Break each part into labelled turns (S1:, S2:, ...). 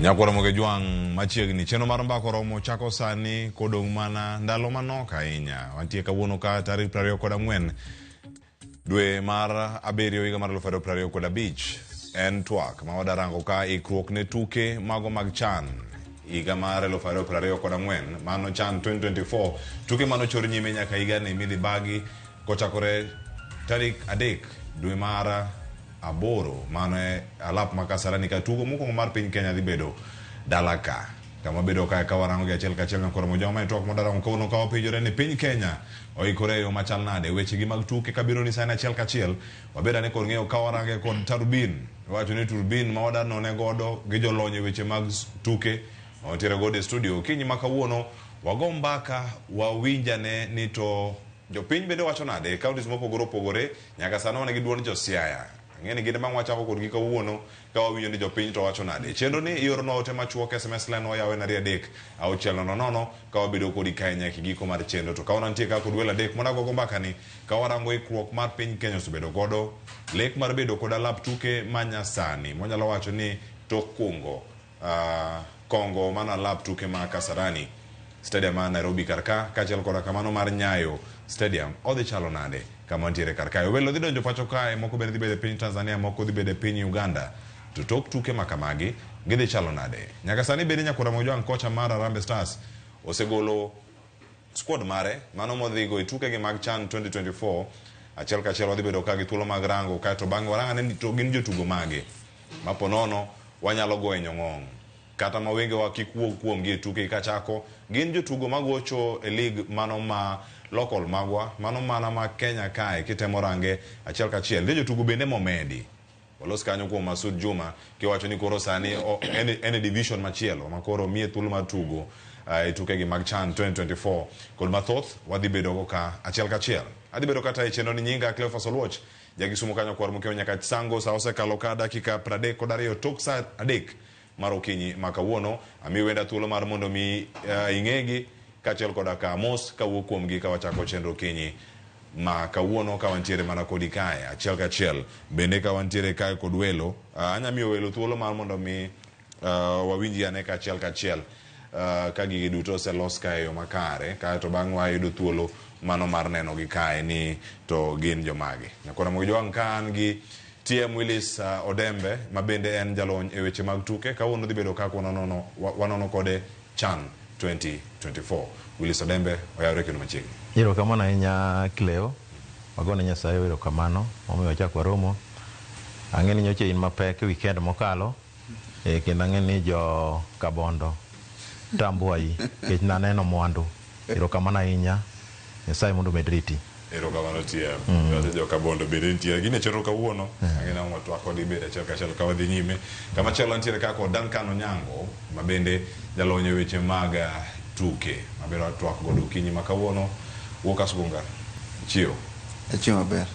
S1: Nyakwar Ramogi Jwang' machiegni chenro mar mbaka oromo chako sani kodong' mana ndalo manok ahinya. Wantie kawuono ka tarik 24 dwe mar abiriyo higa mar 2025 en twak ma wadarango ka ikruok ne tuke mago mag CHAN higa mar 2024 mano CHAN 2024 tuke manochor nyime nyaka higani midhi bagi kochakore tarik 3 dwe mar aboro mano e alap ma Kasarani ka tugo mokwongo mar piny Kenya dhi bedo dala ka kama bedo kae ka warango gi achiel kachiel nyakoro mojong ma e twak modarango kawuono ka wapenjore ni piny Kenya oikore e yo machal nade weche gi mag tuke kabiro ni sani achiel kachiel wabed ane kod ng'eyo ka warange kod tarubin iwacho ni turbin ma wadar none godo gi jolony e weche mag tuke wantiere godo e studio okinyi ma kawuono wago mbaka wawinjane ni to jopiny bende wacho nade e counties mopogore opogore nyaka sani wan gi duond jo Siaya ang'e ni gin bang' wachako kodgi kawuono ka wawinjo ni jopiny to wacho nade chenro ni ioronwa ote machuok SMS line wayawo en 2 3 6 0 0 ka wabedo kodi kae nyaka giko mar chenro to ka wantie ka kod welo adek mondo agogo mbaka ni ka warango ikruok mar piny Kenya osebedo godo lek mar bedo kod alap tuke manyasani mwanyalo wacho ni tok kungo Kongo mano alap tuke ma Kasarani Stadium ma Nairobi kar ka kaachiel koda kamano mar Nyayo Stadium odhi chalo nade kama wantiere kar kae welo dhi donjo pacho kae moko bende dhi bedo e piny Tanzania moko dhi bedo e piny Uganda to tok tuke ma kamagi gidhi chalo nade nyaka sani bende nyakwar Ramogi Jwang' kocha mar Harambee Stars osegolo squad mare mano modhigo e tukegi mag CHAN 2024 achiel kachiel wadhi bedo ka gi thuolo mag rango kaeto bang'e warang ane ni to gin jotugo mage ma ponono wanyalo goyo nyong'ong' kata ma wengewa kik wuog kuomgi e tuke kachako gin jotugo magocho e league mano ma local magwa mano mana ma Kenya kae kitemo range achiel kachiel nitie jotugo bende momedi walos kanyo kuom Masud Juma kiwacho ni koro sani en e division machielo ma koro miye thuolo mar tugo e tukegi mag CHAN 2024 kod mathoth wadhi bedo go ka achiel kachiel adhi bedo kata e chenro ni nyinga Cleophas Oluoch Jakisumo kanyo kwar mokeo nyaka Sango sa osekalo ka dakika 32 tok sa 3 mar okinyi ma kawuono amiyo wenda thuolo mar mondo mi ing'egi kaachiel koda ka mos kawuok kuomgi ka wachako chenro okinyi ma kawuono ka wantiere mana kodi kae achiel kachiel bende ka wantiere kae kod welo anya miyo welo thuolo mar mondo mi wawinjgi ane kachiel kachiel ka gigi duto oselos kae e yo makare kaeto bang'e wayudo thuolo mano mar neno gi kae ni to gin jomage. Nyakwar Ramogi Jwang' ka an gi TM Willis Odembe ma bende en jalony e weche mag tuke kawuono dhi bedo kaka wanono kode CHAN 2024. Willis Odembe oyawre kendo machiegni.
S2: Erokamano ahinya Cleo. Wagone Nyasaye erokamano momiyo wachak waromo. Ang'e ni nyocha in mapek weekend mokalo. Kendo ang'e ni jo Kabondo tambwayi nikech naneno mwandu. Erokamano ahinya. Nyasaye mondo omed riti.
S1: Erokamano TM. Iwacho jo Kabondo bende nitie. Gin e chenro kawuono. Ang'e ni ang' watwak kodgi bende achiel kachiel ka wadhi nyime. Kama chielo nitiere kaka kod Duncan Onyango ma bende jalony e weche mag tuke. Ma bende watwak godo okinyi ma kawuono. Wuok Asgunga. Chiew.
S3: Achiew maber.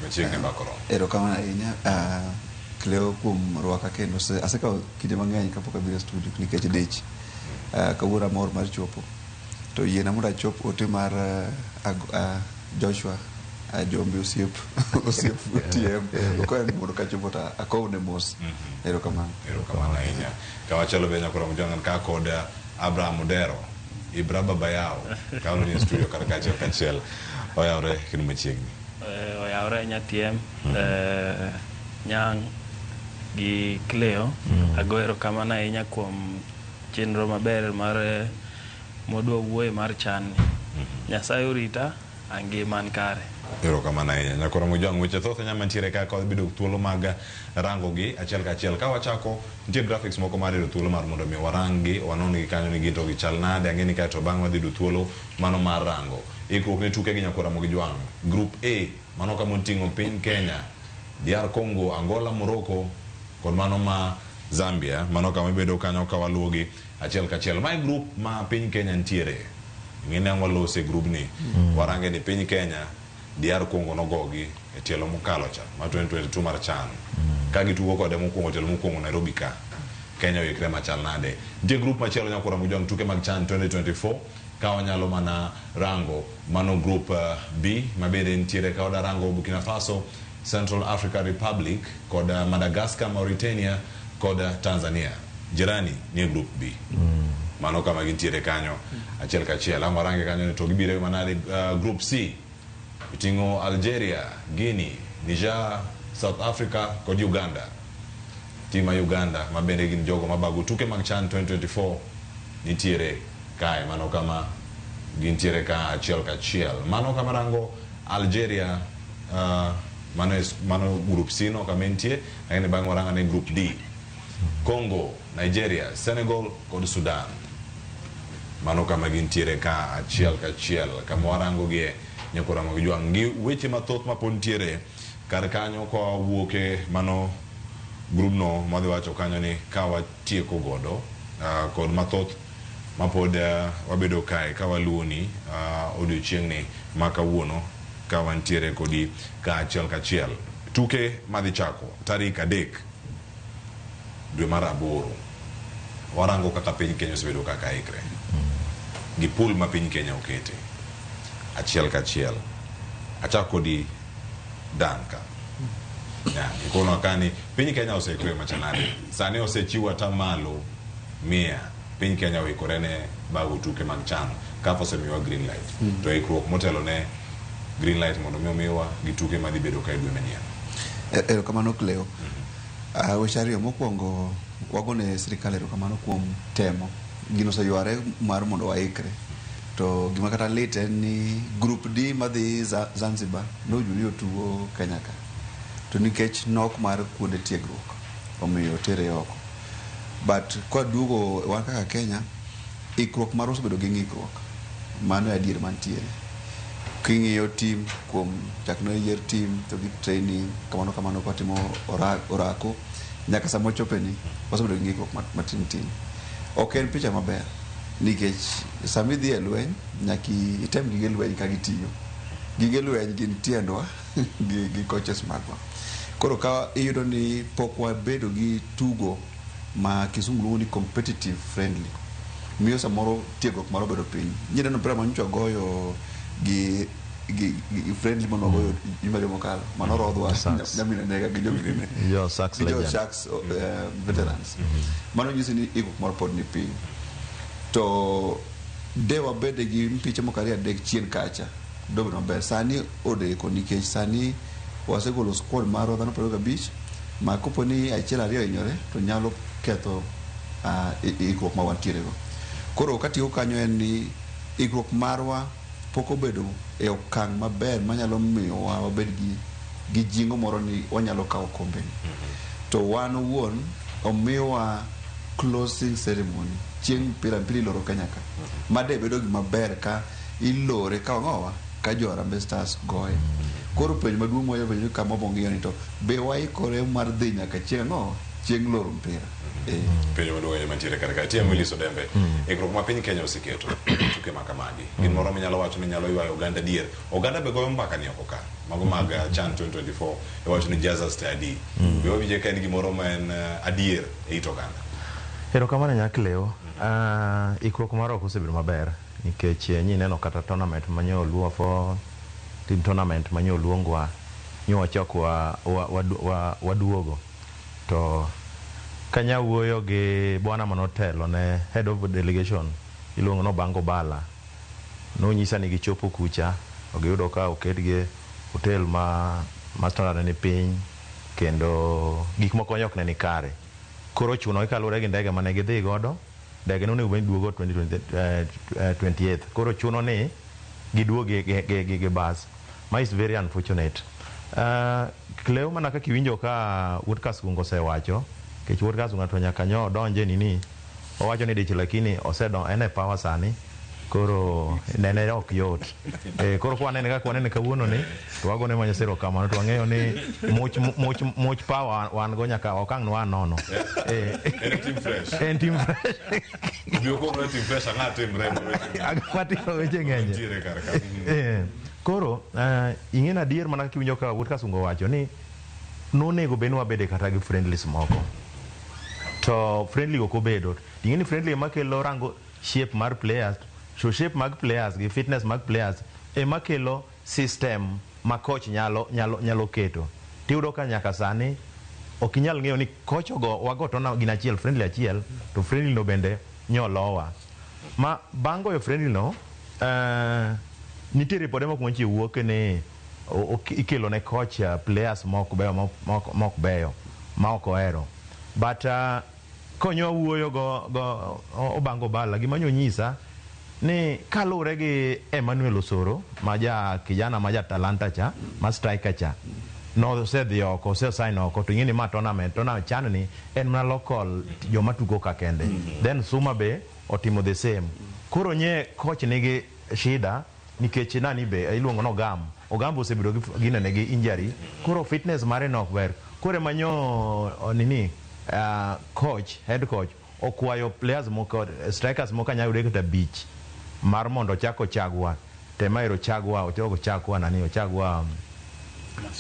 S1: Machiegni mbaka oromo.
S3: Erokamano ahinya Cleo kuom rwaka kendo asekawo kinde mang'eny kapok abiro e studio nikech dich. Kawuono amor mar chopo. To yiena mondo achop ote mar Joshua Ajombi osiep osiep TM okwayo ni mondo kachopo to akowne mos. Erokamano.
S1: Erokamano ahinya. Kamachielo be nyakoro Mojwang' ka kod Abraham Odero, Ibra Baba Yao, ka ni e studio kar kachiel kachiel. Oyawre kendo machiegni.
S4: Oyawre ahinya TM. Nyang' gi Cleo. Ago erokamano ahinya kuom chenro maber mar modwa wuoye mar CHAN ni. Nyasaye orita, angima an kare.
S1: Erokamano ahinya. Nyakoro Mojwang' weche thoth ahinya mantiere ka ka bedo thuolo mag rango gi achiel kachiel. Ka wachako, nitie graphics moko mar yudo thuolo mar mondo mi warang gi, wanon gi kanyo ni gin to gichal nade, ang'e ni kae to bang'e wadhi yudo thuolo mano mar rango. Ikruok ne tuke gi Nyakwar Ramogi Jwang'. Group A, mano kama oting'o piny Kenya, DR Congo, Angola, Morocco kod mano ma Zambia, mano kama ibedo kanyo ka waluwogi achiel kachiel. Mae group ma piny Kenya nitiere. Ing'e ni ang' walose grubni, warange ni piny Kenya, DR Congo nogogi e tielo mokalo cha, ma 2022 mar CHAN. Ka gitugo kode mokwongo tielo mokwongo Nairobi ka. Kenya oikre machal nade. Nitie group machielo Nyakwar Ramogi Jwang' tuke mag CHAN 2024 ka wanyalo mana rango mano group B ma bende nitiere ka wada rango Burkina Faso, Central Africa Republic kod Madagascar, Mauritania kod Tanzania. Jirani nie Group B. Mano kama gintiere kanyo achiel kachiel. Ang' warange kanyo ni to gibiro manade. Group C oting'o Algeria, Guinea, Niger, South Africa kod Uganda. Tim ma Uganda ma bende gin jogo mabago tuke mag CHAN 2024 nitiere kae. Mano kama gintiere ka achiel kachiel. Mano kama rango Algeria, mano, mano Group C no kama entie, lakini bang'e warango ne Group D. Congo, Nigeria, Senegal kod Sudan. Mano kama gintiere ka achiel kachiel kama warango gie nyako Ramogi Jwang' gi weche mathoth mapod nitiere kar kanyo kawuoke mano grubno madhi wacho kanyo ni ka watieko godo kod mathoth mapod wabedo kae ka waluwoni odiochieng'ni ma kawuono ka wantiere kodi ka achiel kachiel. Tuke madhi chako tarik 3 dwe mar 8, warango kaka piny Kenya osebedo kaka ikre gi pool ma piny Kenya okete achiel kachiel. Achako kodi Danka. Ya, ikono kani piny Kenya oseikre machalnade? Sani osechiwo atamalo 100 piny Kenya oikore ne bago tuke mag CHAN. CAF osemiyowa green light. To ikruok motelo ne green light mondo mi omiwa gi tuke madhi bedo ka e dwe manyien.
S3: Erokamano Cleo. Weche ariyo mokwongo, wagone sirikal erokamano kuom temo. Gino oseyware mar mondo waikre. To gima kata lit en ni Group D madhi Zanzibar nowinjo ni otugo Kenya ka. To nikech nok mar kuonde tiegruok omiyo otere oko. But kwaduogo wan kaka Kenya, ikruok marwa osebedo gi ng'ikruok. Mano e adier mantiere. King'iyo team kuom chak ne yier team to gi training kamano kamano kwatimo orako nyaka sama wachope ni wasebedo gi ng'ikruok matin tin. Ok en picha maber nikech sama idhi e lweny nyaka item gige lweny ka gitiyo. Gige lweny gin tiendwa gi coaches magwa. Koro ka iyudo ni pok wabedo gi tugo ma kisungu luongo ni competitive friendly, miyo samoro tiegruok marwa bedo piny. Nyeneno mpira manyocha wagoyo gi friendly mane wagoyo juma ariyo mokalo mano rodhwa nyamine nega gi joginene
S2: Jo Sharks
S3: gi jo
S2: legend.
S3: Sharks veterans. Mano nyiso ni ikruok marwa pod ni piny. To de wabede gi mpiche moko ariyo adek chien kacha dobedo maber. Sani odeko nikech sani wasegolo squad marwa dhano 25 ma kopo ni achiel ariyo ohinyore to nyalo ketho ikruok ma wantiere go. Koro katieko kanyo en ni ikruok marwa pok obedo e okang' maber manyalo miyowa wabed gi jingo moro ni wanyalo kawo kombe ni. To wan owuon omiwa closing ceremony chieng' mpira mpira iloro Kenya ka. Ma de bedo gima ber ka ilore ka wang'owa ka jo Harambee Stars goye. Koro penjo maduong' mwanya penjo kama wabong'iyo ni to be waikore mar dhi nyaka chieng' ang'owa chieng' loro mpira.
S1: Penjo maduong' ahinya mantiere kar kae. TM Willis Odembe, ikruok ma piny Kenya oseketo tuke ma kamagi gin moro minyalo wacho ni nyalo ywayo oganda dier. Oganda be goyo mbaka ni oko ka mago mag CHAN 2024 e wacho ni jaza stadi be wawinje ka en gimoro ma en adier e it oganda.
S2: Erokamano Nyakleo. Ikruok mar ok osebedo maber nikech nyineno kata tournament manyo oluo for team tournament manyo oluongwa nyo wachak waduogo to kanya wuoyo gi bwana manotelo ne head of delegation iluongo no Bango Bala nonyisa ni gichopo kucha to giyudo ka oketgi e hotel ma standard ni piny kendo gik moko ok ne ni kare. Koro ochuno kaluwore gi ndege mane gidhi godo, ndege nonego bed ni duogo 28. Koro chuno ni giduog gi bus. Ma is very unfortunate. Cleo mana kaka iwinjo ka Wuod Kaskungo osewacho, nikech Wuod Kaskungo to nyaka nyo odonje nini, owacho ni dichiel lakini osedon en e power sani, koro nene ok yot. Koro kwa wanene kaka wanene kawuono ni, to wagone Manyasi erokamano to wang'eyo ni much power wan go nyaka okang' nwa nono.
S1: En team fresh.
S2: En team fresh.
S1: Obi okono team fresh ang'a timre.
S2: Watimo weche ng'enye.
S1: Nitiere kar ka.
S2: Koro ing'e adier mana kaka iwinjo ka Wuod Kasungo wacho ni nonego bed ni wabede kata gi friendlies moko to friendly ok obedo. Ing'e ni friendly ema kelo rango shape mar players, so shape mag players gi fitness mag players ema kelo system ma coach nyalo keto. Tiyudo ka nyaka sani Ok inyal ng'eyo ni coach ogo wago to gin achiel, friendly achiel, to friendly no bende nyolowa. Ma bang' goyo friendly no, nitie ripode moko mantie wuok ni ikelo ne coach players mok beyo, mok beyo ma ok ohero. But konyo wuoyo go Obango Bala, gima nyonyisa ni kaluwore gi Emmanuel Osoro ma ja kijana ma ja talanta cha, ma striker cha, nosedhi oko, ose sign oko, to ing'e ni ma tournament chan ni en mana local joma tugo ka kende. Then Suma be otimo the same. Koro nye coach nigi shida nikech nani be iluongo ni Ogam. Ogam osebedo gi ginene gi injury. Koro fitness mare nok ber. Koro ema nyo nini coach, head coach okwayo players moko, strikers moko anyalo yude kata 5 mar mondo ochak ochagwa. Tema ero chagwa, ochako chakwa nani, ochagwa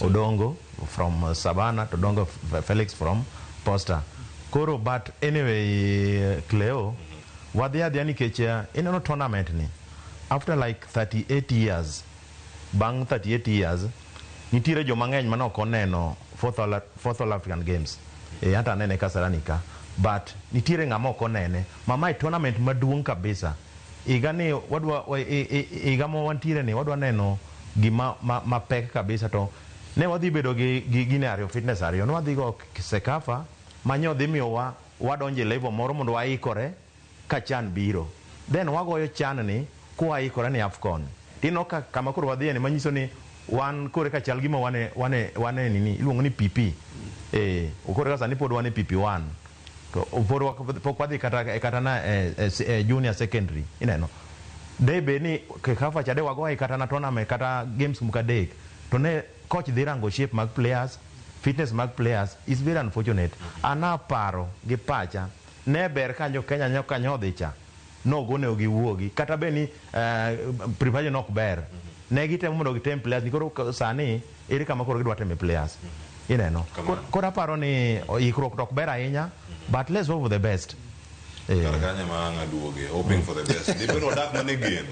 S2: Odongo from Savannah to Odongo Felix from Posta. Koro, but anyway, Cleo, wadhi adhiya nikech ineno tournament ni after like 38 years, bang' 38 years nitiere joma ng'eny mane ok oneno fourth All African Games. E anta anene Kasarani ka, but nitiere ng'ama ok onene ma mae tournament maduong' kabisa. Higa ni wadwa higa ma wantiere ni wadwa neno gima mapek kabisa, to ne wadhi bedo gi gine ariyo, fitness ariyo, ne wadhi go CECAFA manyo dhi miyowa wadonjo e level moro mondo waikore ka CHAN biro, then wagoyo CHAN ni kwaikore ni AFCON. Tineno ka kama koro wadhiye ni manyiso ni wan kore ka chal gima wane nini iluongo ni PP, koro ka sani pod wan e PP1, to pod pok wadhi kata na e junior secondary. Ineno de bed ni CECAFA cha de wagoye kata na tournament kata games moko adek, to ne coach dhi rango shape mag players, fitness mag players. Is very unfortunate. An aparo gi pacha ne ber kanyo Kenya nyo kanyo odhi cha nogone giwuogi kata bed ni preparation ok ber, ne gitemo mondo gitem players ni. Koro sani ere kama koro gidwa teme players, ineno?
S1: Kamano.
S2: Koro aparo ni ikruok to ok ber ahinya, but let's hope for the best.
S1: Kar kanyo ema ang' aduoge, hoping for the best. Dibedo wadak mana e geno.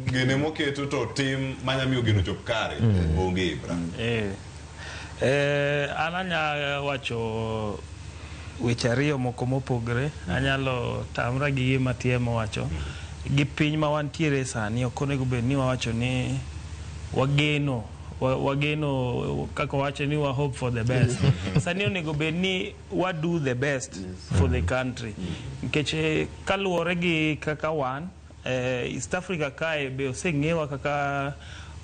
S1: Geno moketo to tim manya miyo geno chop kare onge, Ibra.
S4: An anya wacho weche ariyo moko mopogre. Anyalo tamra gi gima TM owacho. Gi piny ma wantiere sani, ok onego bed ni wawacho ni wageno wageno kaka wacho ni wa hope for the best. Sani onego bed ni wa do the best for the country. Nikech kaluwore gi kaka wan East Africa kae be oseng'ewa kaka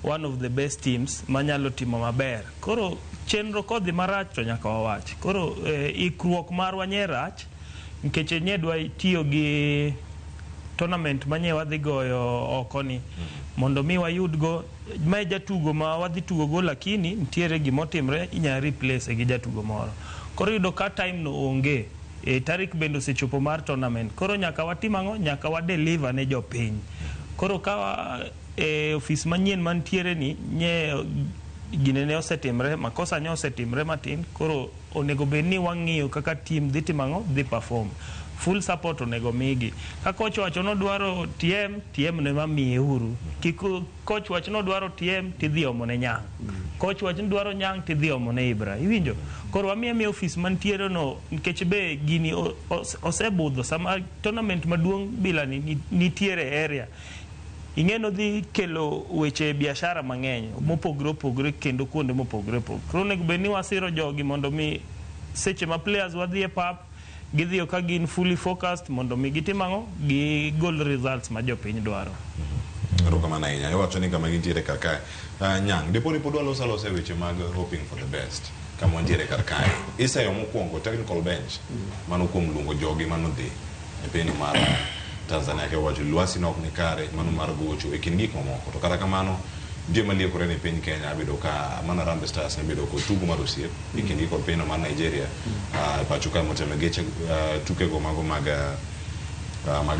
S4: one of the best teams manyalo timo maber. Koro chenro kodhi marach to nyaka wawach. Koro ikruok marwa nye rach nikech nye dwa tiyo gi tournament manye wadhi goyo oko ni mondo mi wayudgo mae jatugo ma wadhi tugo go, lakini nitiere gimotimre, inya replace gi jatugo moro. Koro yudo ka time no onge tarik bende osechopo mar tournament. Koro nyaka watim ang'o? Nyaka wa deliver ne jopiny. Koro ka ofis manyien mantiere ni nye gine ne osetimre, makosa ne osetimre matin. Koro onego bed ni wang'iyo kaka team dhi timo ang'o, dhi perform. Full support onego migi. Ka coach wacho nodwaro TM, TM ne mamiye uru. Kik coach wach nodwaro TM tidhi omo ne Nyang', coach wach nodwaro Nyang' tidhi omo ne Ibra, iwinjo? Koro wamiye miya ofis mantiere no, nikech be gini osebudho sama tournament maduong' bila ni nitiere area ing'e nodhi kelo weche biashara mang'eny mopogore opogore kendo kuonde mopogore opogore. Koro onego bed ni wasiro jogi mondo mi seche ma players wadhi e pap gidhiyo ka gin fully focused mondo mi gitim ang'o, gigol results ma jopiny dwaro.
S1: Erokamano ahinya. Iwacho ni kama gintiere kar kae. Nyang', dipo ni pod waloso alosa e weche mag hoping for the best kama wantiere kar kae. Iseyo mokwongo technical bench mano kuom luongo jogi manodhi e piny mar Tanzania ke wacho lwasi ne ok ni kare mano mar gocho e kind gik mamoko. To kata kamano nitie maliekore ni piny Kenya bedo ka mana Harambee Stars ne bedo kod tugo mar osiep e kindgi kod pinyno mar Nigeria pacho ka motemo geche tukego mago mag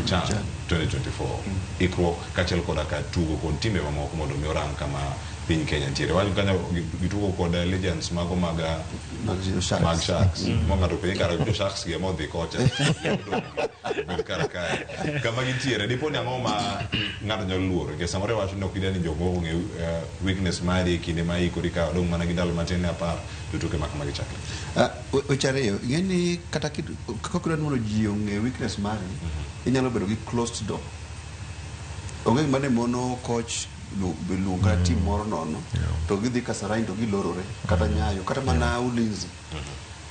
S1: CHAN 2024, ikruok kaachiel koda ka tugo kod timbe mamoko mondo mi orang kama piny Kenya ntiere. Wach kanyo gitugo kod Legends mago mag
S3: Mag Sharks.
S1: Mag Sharks. Mo ng'ato penje kara jo Sharks gi ema odhi kocha. Bed kar kae. Kama gintiere, dipo ni ang'o ma ng'ato nyalo luoro? Nikech samoro iwacho ni ok idwa ni jok moko ong'e weakness mari e kinde ma ikori ka odong' mana gi ndalo matin ne 10 to tuke ma kamagi chakre.
S3: Weche ariyo, ing'e ni kata kok idwa ni mondo ji ong'e weakness mari, inyalo bedo gi closed door. Onge gima ne mono coach luong kata team moro nono to gidhi Kasarani to gilorore kata Nyayo kata mana Ulinzi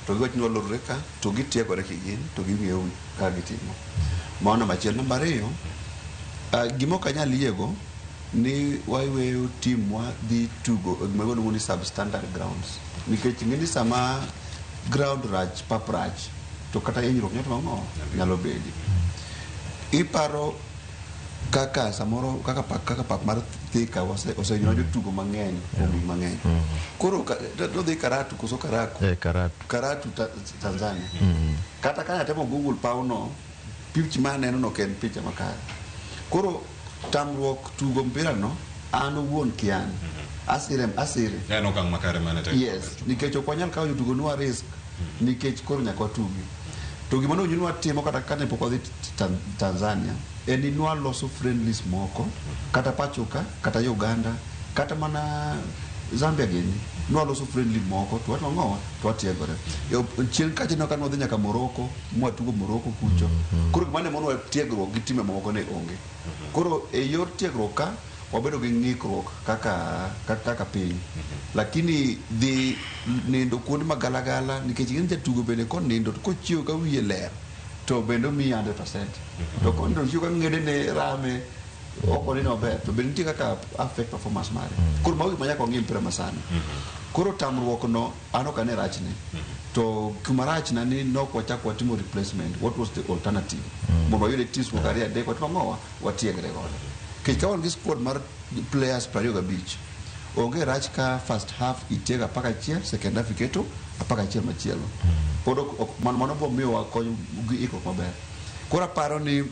S3: to giwacho ni walorore ka to gitiegore kigin to ging'eyo kaka gitimo. Mano namba achiel. Namba ariyo, gima ok anyal yiego ni waweyo team wa dhi tugo e gima iluongo ni substandard grounds nikech ing'e ni sama ground rach, pap rach, to kata hinyruok nyalo timo ang'o? Nyalo bedi. Iparo kaka samoro kaka pap mar Thika osehinyo jotugo mang'eny kuom higni mang'eny. Koro nodhi Karatu koso Karaku?
S2: Eh, Karatu.
S3: Karatu Tanzania. Kata ka atemo Google pawno, pitch ma aneno no ok en picha makare. Koro tamruok tugo mpira no, an owuon kian. Asire asire.
S1: En okang' makare mane tek.
S3: Yes, nikech ok wanyal kawo jotugo nwa risk nikech koro nyaka watugi. To gima nowinjo ni watimo kata kane pok wadhi Tanzania en ni nwaloso friendlies moko kata pacho ka, kata Uganda, kata mana Zambia gini. Nwaloso friendly moko to watimo ang'owa to watiegore. Chien kacha ineno ka nwadhi nyaka Morocco, mwatugo Morocco kucho. Koro gima ne monowa tiegruok gi timbe mamoko ne onge. Koro e yor tiegruok ka wabedo gi ng'ikruok kaka piny. Lakini dhi nindo kuonde magalagala nikech ing'e ni jatugo bende konindo to kochiew ka wiye ler to bende omiyi 100%. To konindo ochiew ka ng'edene rame ok onindo maber to bende nitie kaka affect performance mare. Koro mago gik ma nyaka wang'i e mpira masani. Koro tamruok no an ok ane rachne. To kuma rachna ni nok wachak watimo replacement. What was the alternative? Mondo wayud teams moko ariyo adek watimo ang'owa watiegre godo. Nikech ka wan gi squad mar players 25, onge rach ka first half itiego 11, second half iketo 11 machielo. Pod mano bo miyowa kony gi ikruok maber. Koro aparo ni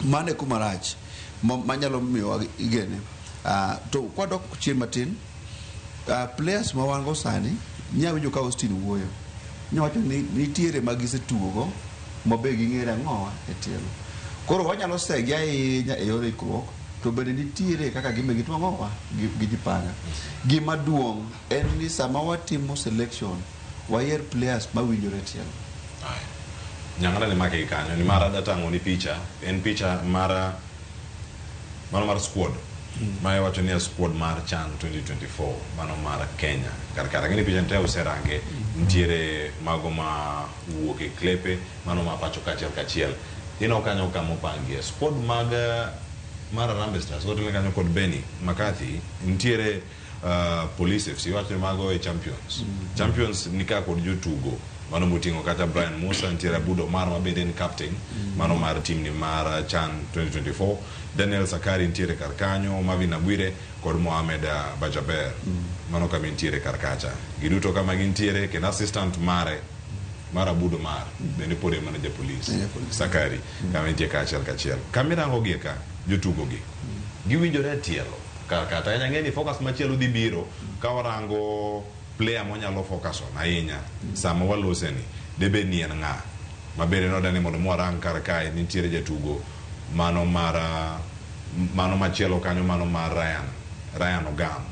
S3: mano e kuma rach manyalo miyowa igene. To kwadok chien matin, players ma wan go sani nya winjo ka Austin wuoyo. Nyawacho ni nitiere ma gisetugogo ma be ging'ere ang'owa e tielo. Koro wanyalo segi ahinya e yor ikruok to bende nitiere kaka gimbe gitimo ang'owa gijipanga. Gima duong' en ni sama watimo selection wayier players mawinjore e tielo.
S1: Aya. Nyang'ana ni make gi kanyo nimar adwa tang'o ni picha en picha mar mano mar squad ma iwacho ni squad mar CHAN 2024 mano mar Kenya kar kar ang'e ni picha ni te userange nitiere mago ma wuok e klepe mano ma pacho kachiel kachiel ineno kanyo kama opangie squad mag mar Harambee Stars otelne kanyo kod Benny McCarthy nitiere Police FC iwacho ni mago e champions. Champions ni ka kod jotugo mano moting'o kata Brian Musa, nitiere Abud Omar ma bende en captain mano mar team ni mar CHAN 2024, Daniel Sakari nitiere kar kanyo, Marvin Abwire kod Mohamed Bajaber mano kama entiere kar kacha giduto kama gintiere kendo assistant mare mar Abud Omar bende pod en mana japolis.
S3: En japolis.
S1: Sakari kama entie kaachiel kachiel kamirango gie ka jotugo gi giwinjore e tielo kar kata ahinya ng'e ni focus machielo dhi biro ka warango player monyalo focus on ahinya sama walose ni debed ni en ng'a mabende noda ni mondo mwarang kar kae nitiere jatugo mano mar mano machielo kanyo mano mar Ryan Ogam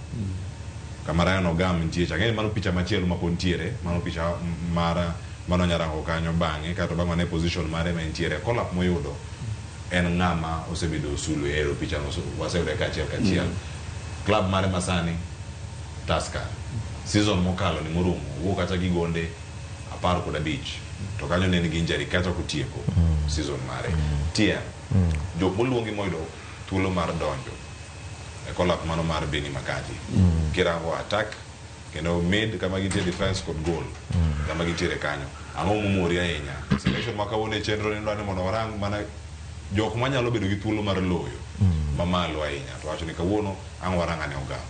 S1: kama Ryan Ogam nitie cha ng'e ni mano picha machielo ma pod nitiere mano picha mar mano nyarango kanyo bang'e kato bang' wane position mare ma entiere call up moyudo en ng'ama osebedo sulwe ero picha no waseyude kachiel kachiel club mare masani Tusker season mokalo ni morumo owuok kata gi gonde 15 to kanyo ne nigi injury kata kotieko season mare TM jok moluongi moyudo thuolo mar donjo e call up mano mar Benny McCarthy kirango attack kendo mid kama gintie defense kod goal kama gintiere kanyo ang'o momori ahinya selection ma kawuono e chenro ni dwani mondo warang mana jok manyalo bedo gi thuolo mar loyo mamalo ahinya to wacho ni kawuono ang' warang ane ogam.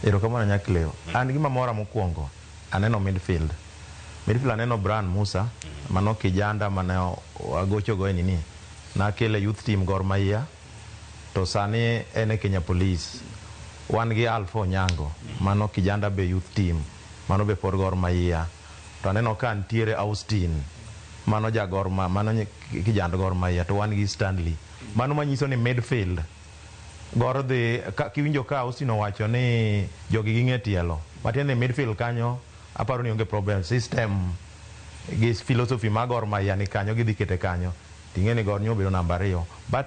S2: Erokamano Nyakleo. An gima mora mokwongo, aneno midfield. Midfield aneno Brian Musa, mano kijanda mane agochogo e nini. Nakele youth team Gor Mahia, to sani en e Kenya Police. Wan gi Alpha Onyango, mano kijanda be youth team, mano be pod Gor Mahia. To aneno ka nitiere Austin, mano ja Gor Ma, mano kijand Gor Mahia. To wan gi Stanley. Mano manyiso ni midfield Gor dhi kiwinjo ka Austin owacho ni jogi ging'e tielo. Matiende ni midfield kanyo aparo ni onge problem. System gi philosophy mar Gor Mahia ni kanyo gidhi kete kanyo. Ting'e ni Gor nyo obedo namba 2. But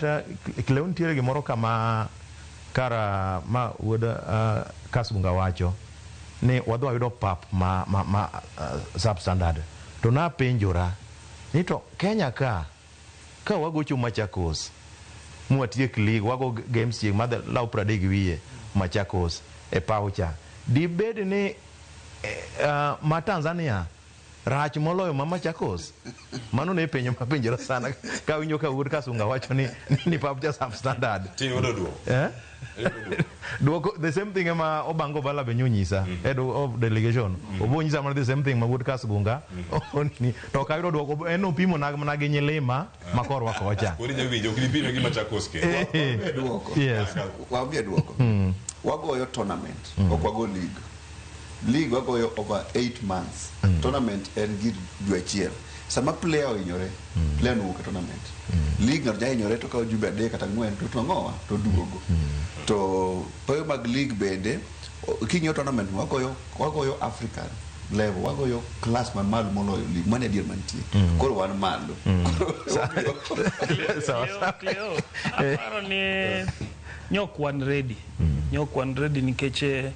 S2: Cleo nitiere gimoro kama kara ma wuod Kasgunga wacho ni wadhi wayudo pap ma substandard. To napenjora ni to Kenya ka wagocho Machakos mwatiek league wago games chieng' madhi law 30 gi wiye Machakos e paw cha, dibed ni ma Tanzania rach moloyo ma Machakos? Mano ne penjo mapenjora sana kawinjo ka wuod Kasunga wacho ni pap cha substandard.
S1: Tiyudo duoko?
S2: Eh? Duoko the same thing ema Obango Bala be nyonyisa, head of delegation. Obo nyisa mana the same thing ma wuod Kasgunga. Ni to ok ayudo duoko, en opimo na mana gi Nyilima ma korwa kocha.
S1: Koro inya winjo ok dipime gi Machakos kendo.
S3: Duoko.
S2: Yes.
S3: Waambie duoko. Wagoyo tournament, ok wago league. League wagoyo over 8 months. Tournament en gir dwe achiel. Sama player ohinyore, player no wuok e tournament. League ng'ato nyalo hinyore to kawo jumbe 3 kata 4 to ang'owa to duogo. To pewe mag league bende king'iyo tournament wagoyo African level, wagoyo class mamalo moloyo league. Mano e adier mantie. Koro wan malo.
S2: Sawa sawa.
S4: Cleo, aparo ni nyok wan ready. Nyok wan ready nikech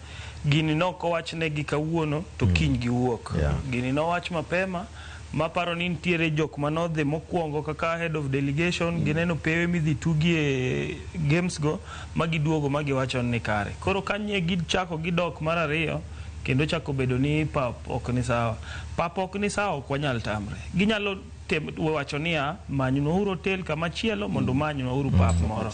S4: gini nok owachnegi kawuono to kiny giwuok. Gini nowach mapema maparo ni nitiere jok manodhi mokwongo kaka head of delegation, gineno pewe midhi tugie games go ma giduogo ma giwacho ni kare. Koro kanye gichako gidok mar ariyo kendo chako bedo ni pap ok ni sawa. Pap ok ni sawa, ok wanyal tamre. Ginyalo wacho niya, manywauru hotel kamachielo mondo umanywauru pap moro.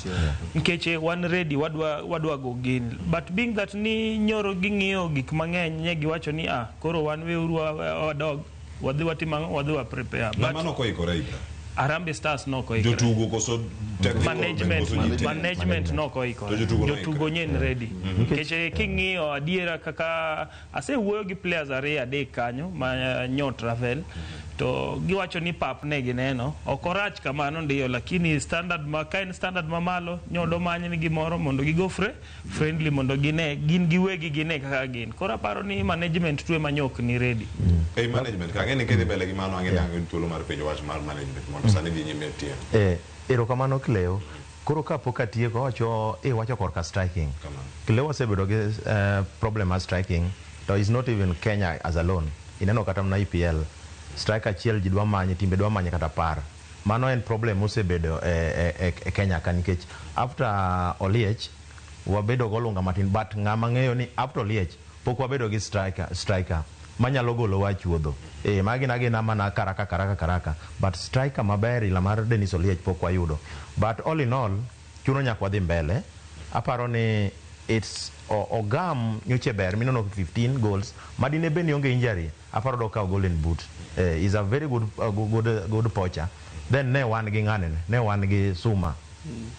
S4: Nikech wan ready, wadwa go gini. But being that ni nyoro ging'iyo gik mang'eny, ne giwacho ni koro wan weuru wadog, wadhi watim ang'o, wadhi wa prepare. But
S1: Mano ok oikore, Ibra.
S4: Harambee Stars nok oikore.
S1: Jotugo koso technical
S4: Management,
S1: koso ji te?
S4: management nok oikore.
S1: To jotugo noikore.
S4: Jotugo nyen ready. Nikech king'iyo adiera kaka asewuoyo gi players 2 3 kanyo ma nyo travel to giwacho ni pap ne gineno ok orach kamano ndiyo, lakini standard ma ka en standard mamalo nyodo many ni gimoro mondo gigo friendly mondo gine gin giwegi gine kaka gin. Koro aparo ni management tuwe manyok ni ready.
S1: Ei management ka ang'e ni kidhi mbele gi mano ang'e ni ang' thuolo mar penjo wach mar management mondo sani dhi nyime tiyo.
S2: Erokamano Cleo. Koro kapok atieko wacho wacho korka striking.
S1: Kamano.
S2: Cleo osebedo gi problem mar striking to is not even Kenya as alone. Ineno kata mana EPL striker achiel ji dwa manye, timbe dwa manye kata 10. Mano en problem mosebedo e Kenya ka nikech after Oliech wabedo golunga matin, but ng'ama ng'eyo ni after Oliech pok wabedo gi striker manyalo golo wa chuodho. Magi na mana karaka karaka karaka, but striker maber ila mar Dennis Oliech pok wayudo. But all in all chuno nyaka wadhi mbele. Aparo ni it's ogam nyoche ber minono 15 goals madine bed ni onge injury aparo do kawo golden boot. Is a very good poacher. Then ne wan gi ng'ane, ne wan gi Suma.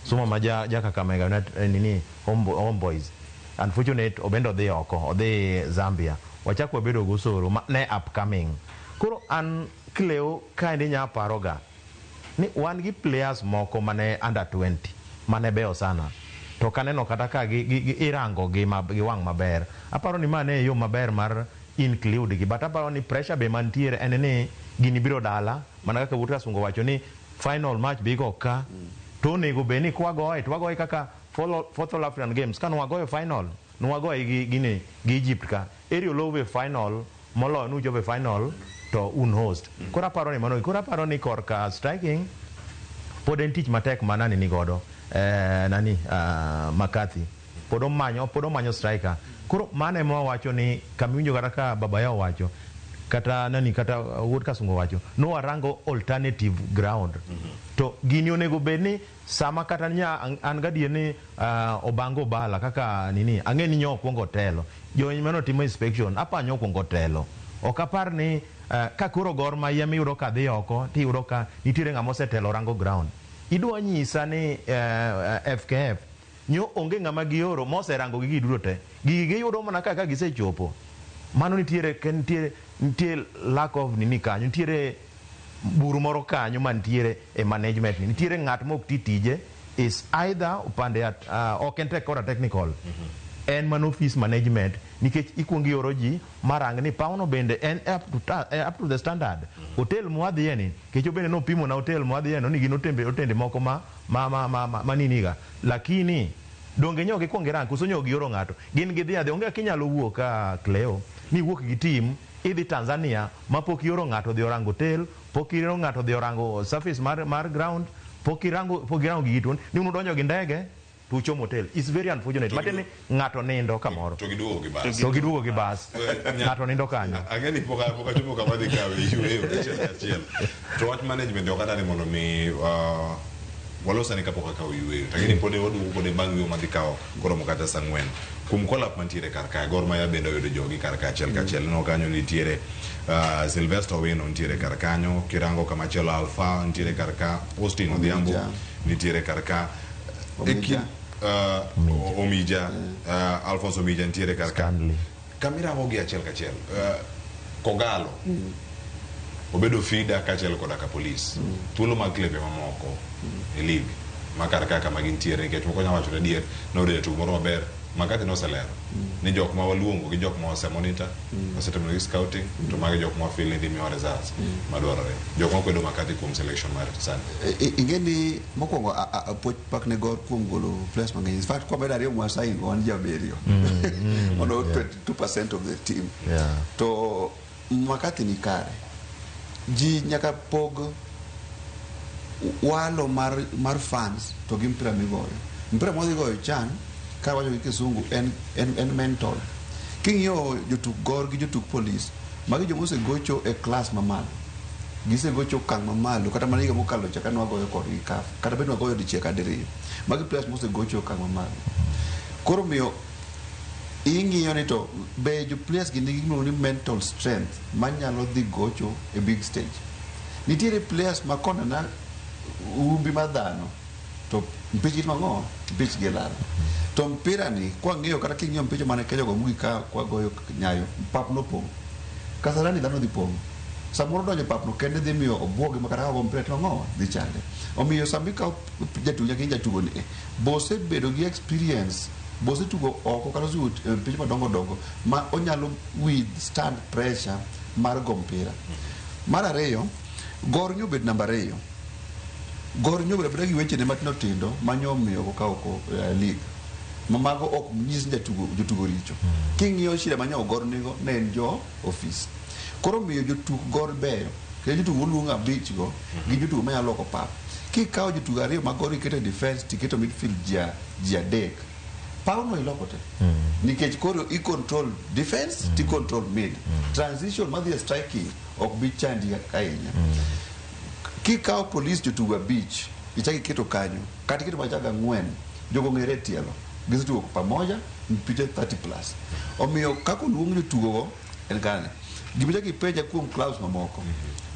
S2: Suma ma ja Kakamega United, nini Homeboys. Unfortunate obendo odhi oko, odhi Zambia. Wachako wabedo go Osoro ma ne upcoming. Koro an Cleo kaendi nya paroga ni wan gi players moko mane under 20 mane beyo sana. To kaneno kata ka gi irango gi gi wang' maber. Aparo ni ma ne yo maber mar include gi, but aparo ni pressure be mantiere en ni gini biro dala mana kaka Wuod Kasungo wacho ni final match bigo ka to onego bed ni kwagoye to wagoye kaka Fourth All African Games ka nwagoyo final nwagoye gi gini gi Egypt ka Ariel Olowe final moloyo nuchopo e final to un host. Koro aparo ni mano, koro aparo ni korka striking pod en tich matek ma nani ni godo nani McCarthy pod omanyo striker. Koro mano ema wawacho ni kamiwinjo kata ka baba yao wacho kata nani kata Wuod Kasungo wacho no warango alternative ground. To gini onego bed ni sama kata nya an gadier ni Obango Bala kaka nini ang'e ni nyo okwongo telo jo mano timo inspection apa nyo okwongo telo ok apar ni ka koro Gor Mahia miyudo ka dhi oko tiyudo ka nitiere ng'ama osetelo rango ground. Idwa nyisa ni FKF Nyo onge ng'ama gioro moserango gigi duto te. Gigi giyudo mana ka gisechopo. Mano nitiere nitie lack of nini kanyo, nitiere buru moro kanyo mantiere e management ni. Nitiere ng'at mok ti tije is either upande ok en tech kora technical. En mano office management nikech ikuongo ioro ji marang ni pawno bende en up to the standard. Hotel mwadhiye ni, nikech bende nopimo na hotel mwadhiye no ni gin otende moko ma niniga. Lakini donge nyo gikuongo girang koso nyo gioro ng'ato. Gin gidhi adhi onge kaka inyalo wuok ka Cleo ni iwuok gi team idhi Tanzania mapok ioro ng'ato odhi orango hotel, pok ioro ng'ato odhi orango surface mar ground, pok irango gigi to ni unudonjo gi ndege to uchomo hotel. It's very unfortunate. Matiende ni ng'ato nindo kamoro.
S1: To giduogo gi bas.
S2: To giduogo gi bas. Ng'ato nindo kanyo.
S1: Ang'e ni pok achopo kama dhi kawe yueyo achiel kachiel. To wach management ok adani mondo mi walosane kapok akawo yueyo. Lakini pod waduogo kode bang' yueyo madhi kawo koromo kata saa 4. Kuom call-up mantiere kar kae, Gor Mahia bende oyudo jogi kar ka achiel kachiel. Ineno kanyo nitiere Sylvester Owino nitiere kar kanyo, kirango kama chielo Alpha nitiere kar ka, Austin Odhiambo nitiere kar ka. Omija, Alphonse Omija nitiere kar ka. Kamirango gi achiel kachiel, Kogalo obedo feeder kaachiel koda ka police. Thuolo mag klepe mamoko e league ma kar ka kama gintiere nikech moko nyalo wacho ni adier noyudo jatugo moro maber. Makati noselero ni jok ma waluongo gi jok ma wase monitor, wasetimo negi scouting, to magi jok ma wafeel ni dhi miyowa results madwarore. Jok ma kwedo Makati kuom selection mar sani.
S3: Ing'e ni mokwongo puoch pak ne Gor kuom golo players mang'eny. In fact, kwamedo ariyo mwasain wan ji 7. Mondo 22% of the team. To Makati ni kare. Ji nyaka pog walo mar fans to gi mpira migoyo. Mpira mwadhi goyo chan, ka wacho gi kisungu, en mental. King'iyo jotuk Gor gi jotuk Police, magi joma osegocho e class mamalo. Gisegocho okang' mamalo, kata mana higa mokalo cha kane wagoyo kodgi CAF, kata bed wagoyo dichiel kata diriyo. Magi players mosegocho e okang' mamalo. Koro miyo ing'iyo ni to be jo players gi nigi gimiluongo ni mental strength manyalo dhi gocho e big stage. Nitiere players ma konena umbi mar dhano to mpich gi timo mpich gi lal. To mpira ni kwang'iyo kata king'iyo mpicho mane Kenya go mogik ka kwagoyo Nyayo, pap nopong'. Kasarani dhano dhi pong'. Samoro donjo pap no kende dhi miyo obuogi ma kata ka ogo mpira timo ang'o? Dhi chande. Omiyo sama ikawo jatugo nyaka ing'i jatugo ni, bosebedo gi experience, bosetugo oko kata osetugo mpich madongo dongo ma onyalo withstand pressure mar go mpira. Mar ariyo, Gor nyo obet namba 2. Gor nyo obedo abeda gi wechene matindo tindo ma nyo omiyo okawo ko league. Ma mago ok nyis ni jotugo richo. King'iyo shida ma nyo Gor nigo ne en jo office. Koro miyo jotuk Gor beyo. Kendo jotugo moluong 5 go gi jotugo manyalo loko pap. Kikawo jotugo 2 mag Gor iketo e defense tiketo midfield ji 3. Pawno iloko te. Nikech koro i control defense ti control mid. Transition madhi e striking ok bi chandi ahinya. Kikawo Police jotugo 5 ichak iketo kanyo kata iketo machaga 4 jogo ng'ere e tielo gisetugo pamoja mpiche 30 plus. Omiyo kaka oluong jotugo go en kane. Gima ichak ipenja kuom clubs mamoko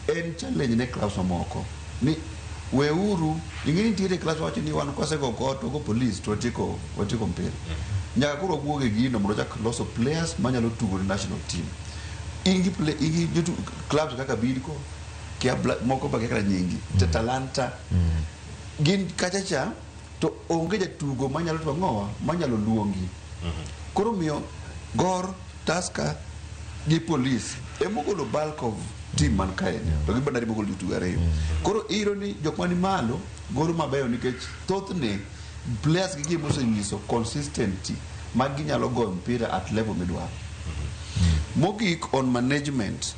S3: en challenge ne clubs mamoko ni weuru ing'e ni nitiere clubs wacho ni wan kwasego Gor to go Police to watieko mpira. Nyaka koro wawuog e gino mondo wachak loso players manyalo tugo ne national team. In gi clubs kaka Bidco, kia moko ba kaka nyingi, Talanta. Gin kacha cha to onge jatugo manyalo timo ang'owa, manyalo luongi. Koro miyo Gor, Tusker gi Police emogolo bulk of team man kae ni. To gi Bandari mogolo jotugo 2. Koro iyudo ni jok mani malo golo mabeyo nikech thothne players gi gima osenyiso consistency ma ginyalo goyo mpira at level midwaro. Mogik on management,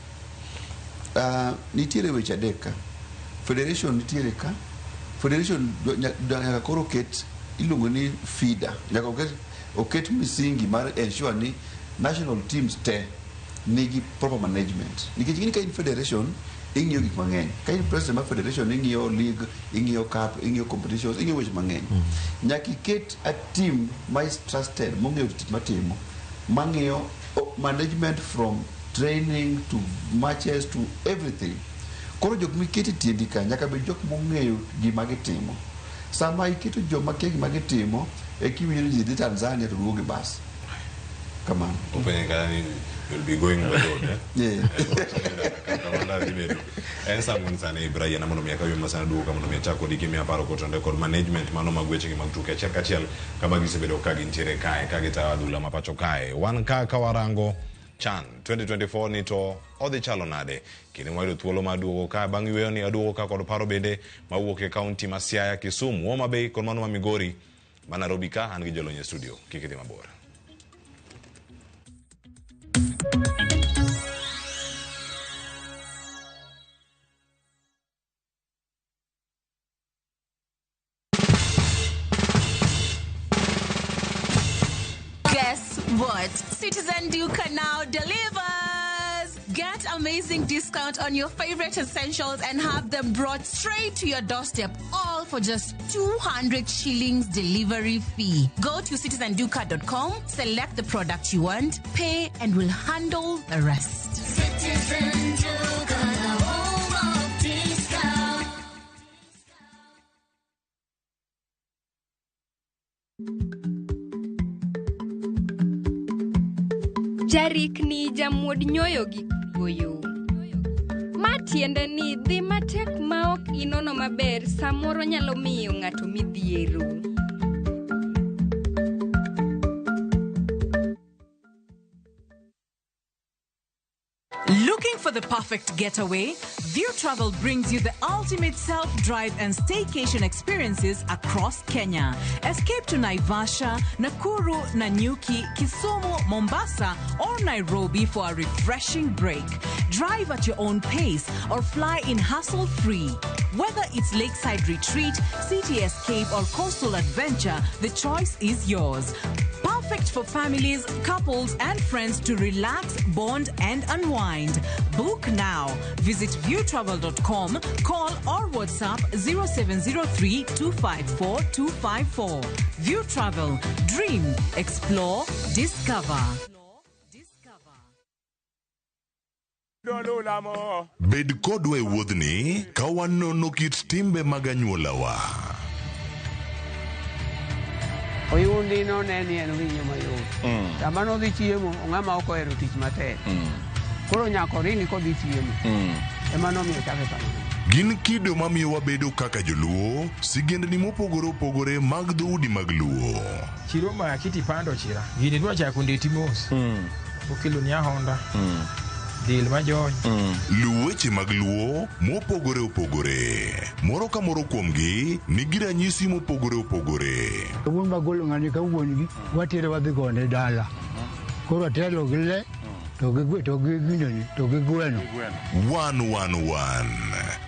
S3: nitiere weche 3 ka. Federation nitiere ka. Federation nyaka koro ket iluongo ni feeder. Nyaka oket misingi mar ensure ni national teams te nigi proper management. Nikech ing'e ni ka in federation ing'iyo gik mang'eny. Ka in president mar federation ing'iyo league, ing'iyo cup, ing'iyo competitions, ing'iyo weche mang'eny. Nyaka iket a team ma is trusted, mong'eyo tich matimo, mang'iyo management from training to matches to everything. Koro jok miketo e tiendi ka nyaka bed jok mong'eyo gima gitimo. Sama iketo joma kia gima gitimo, E kiwinjo ni ji dhi Tanzania to duogo gi bas. Kamano.
S1: Openje kata ni you'll be going by road, eh?
S3: Yeah.
S1: En saa ang'wen sani Brian mondo mi akaw masana duogo ka mondo mi achak kodi gimiya paro kotenore kod management mano mag wechegi mag tuke achiel kachiel kama gisebedo ka gintiere kae ka gitayo adhula ma pacho kae. Wan ka ka warango CHAN 2024 ni to odhi chalo nade? Kinde mwayudo thuolo mar duogo ka bang' yweyo ni aduogo ka kod paro bende mawuok e kaunti ma Siaya, Kisumu, Homa Bay kod mano ma Migori ma Nairobi ka an gi jolony e studio. Kik idhi mabor.
S5: Guess what? Citizen Duka now delivers! Get amazing discount on your favorite essentials and have them brought straight to your doorstep, all for just 200 shillings delivery fee. Go to citizenduka.com, select the product you want, pay, and we'll handle the rest.
S6: Citizen Duka, the home of discount.
S7: Jarikni jamuod nyoyo gi kuoyo. Ma tiende ni dhi matek ma ok inono maber samoro nyalo miyo ng'ato midhiero.
S8: Looking for the perfect getaway? View Travel brings you the ultimate self-drive and staycation experiences across Kenya. Escape to Naivasha, Nakuru, Nanyuki, Kisumu, Mombasa, or Nairobi for a refreshing break. Drive at your own pace or fly in hassle-free. Whether it's lakeside retreat, city escape, or coastal adventure, the choice is yours. Perfect for families, couples, and friends to relax, bond, and unwind. Book now. Visit viewtravel.com, call or WhatsApp 0703 254 254. View Travel. Dream, explore, discover.
S9: Bed kodwa e wuodhni ka wanono kit timbe mag anyuolawa.
S10: Oyundi none ni en winyo mayot. Sama nodhi chiemo, ng'ama ok ohero tich matek. Koro nyaka oringi kodhi chiemo. Ema nomiyo chake kamano.
S9: Gin kido mamiyo wabedo kaka joluo, sigendni mopogore opogore mag dhoudi mag luo.
S11: Chiro maki tipando chira. Gini dwa chako ndeti mos. Okelo ni ahonda. Del majony.
S9: Luw weche mag luo mopogore opogore. Moro ka moro kuomgi nigi ranyisi mopogore opogore.
S12: Wuon magolo ng'ani ka wuon gi watere wadhi gone dala. Koro atelo gi le to gi to gi gineni to gi gweno.
S9: 111.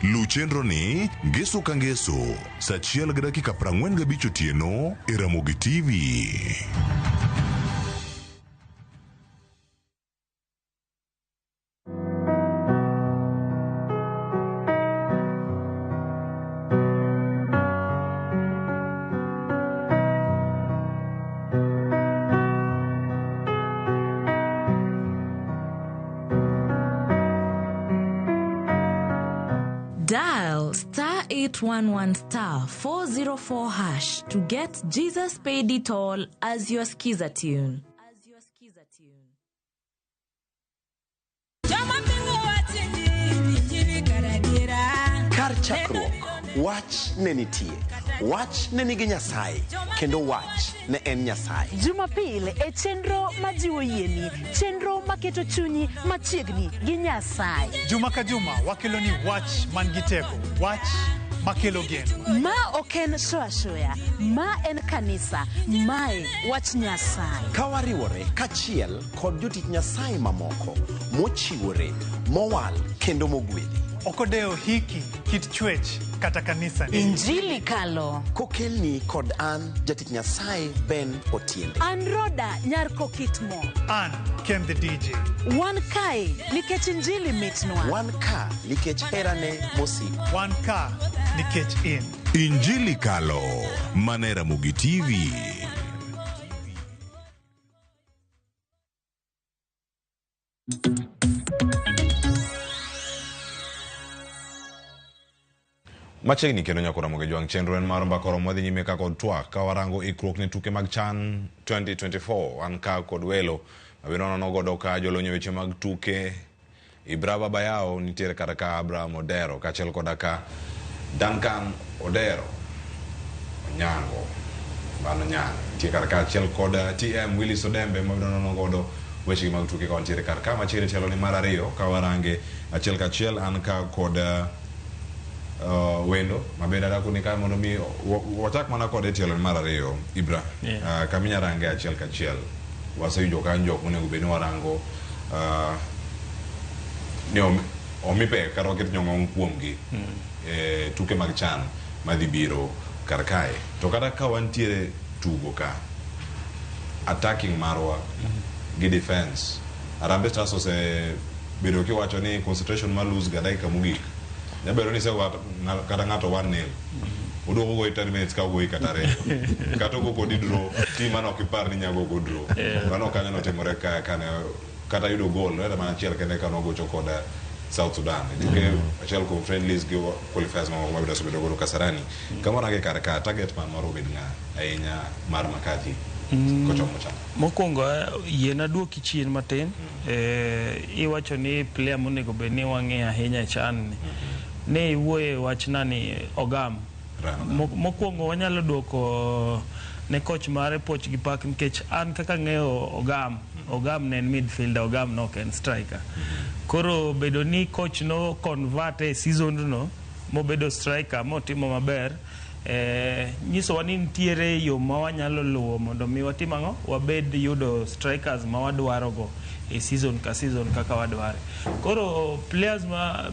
S9: Luw chenro ni ngeso ka ngeso saa achiel gi dakika 45 otieno e Ramogi TV.
S5: Dial star 811 star 404 hash to get Jesus Paid It All as your skiza tune.
S13: Kar chakruok, wach ne nitie. Wach ne nigi Nyasaye, kendo wach ne en Nyasaye.
S14: Jumapil e chenro majiwo yieni, chenro maketo chunyi machiegni gi Nyasaye.
S15: Juma ka juma wakelo ni wach man gi teko, wach makelo geno.
S14: Ma ok en show ashoya, ma en kanisa, mae wach Nyasaye.
S13: Ka wariwore kachiel kod jotich Nyasaye mamoko mochiwore, mowal kendo mogwedhi.
S15: Ok odewo hiki, kit chwech kata kanisa ni.
S14: Injili kalo.
S13: Kokelni kod an jatich Nyasaye Ben Otiende.
S14: An Roda nyar Kokitmo.
S15: An Ken the DJ.
S14: Wan kae nikech injili mitnwa.
S13: Wan ka nikech herane mosiko.
S15: Wan ka nikech in.
S9: Injili Kalo, mana e Ramogi TV.
S1: Machiegni kendo nyaka Ramogi Jwang' chenro en mar Mbaka Oromo wadhi nyime ka kod twak ka warango ikruok ne tuke mag CHAN 2024. Wan ka kod welo mabiro nono godo ka jolony e weche mag tuke Ibra Babayao nitiere kata ka Abraham Odero kaachiel koda ka Duncan Odero Onyango mano Nyang' nitie kar ka achiel kod TM Willis Odembe mabiro nono godo wechegi mag tuke ka wantiere kar ka machiegni tielo ni mar ariyo ka warange achiel kachiel an ka kod wendo mabende adakoni ka mondo mi wachak mana kode e tielo ni mar ariyo Ibra. Kaminya range achiel kachiel waseyudo kanyo jok monego bed ni warango ni omi pek kata waket nyong'ong kuomgi e tuke mag CHAN madhi biro kar kae to kata ka wantiere tugo ka attacking marwa gi defense Harambee Stars osebedo kiwacho ni concentration mar lose ga dakika mogik nyabedo ni isego kata ng'ato 1-0 oduogo goyi 10 minutes ka ogoyi kata ariyo kata ogo kodi draw team mane ok ipar ni nyago go draw. Mano kanyo notimore ka kane kata yudo goal no mana achiel kende ka nogocho kod South Sudan e tuke achiel kuom friendlies gi qualifiers mamoko mabende osebedo godo Kasarani. Kama warange kar ka target man mar obed ng'a ahinya mar McCarthy kochomo CHAN?
S4: Mokwongo yiena duoki chien matin. Iwacho ni player monego bed ni wang'iyo ahinya e CHAN ni. Ne iwuoye wachna ni Ogam. Mokwongo wanyalo duoko ne coach mare puoch gi pak nikech an kaka ang'eyo Ogam, Ogam ne en midfielder, Ogam ne ok en striker. Koro bedo ni coach no convert e season no mobedo striker motimo maber nyisowa ni nitiere yo ma wanyalo luwo mondo mi watim ang'o wabed yudo strikers ma wadwaro go e season ka season kaka wadware. Koro players ma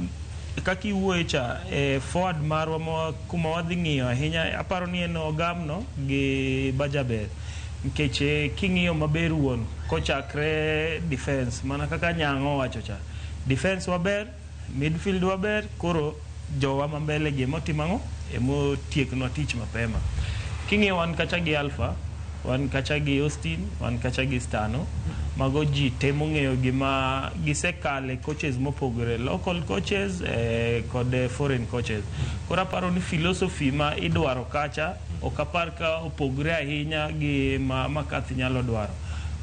S4: kaka iwuoye cha forward marwa ma kuma wadhi ng'iyo ahinya aparo ni en Ogam no gi Bajaber nikech king'iyo maber wuon kochakre defense mana kaka Nyang'o owacho cha defense waber, midfield waber, koro jowa ma mbele gi emotimo ang'o emotieknwa tich mapema. King'iyo wan kacha gi Alpha, wan kacha gi Austin, wan kacha gi Stano, mago ji temo ng'eyo gima gisekale coaches mopogore, local coaches kod foreign coaches. Koro aparo ni philosophy ma idwaro kacha ok apar ka opogre ahinya gi ma McCarthy nyalo dwaro.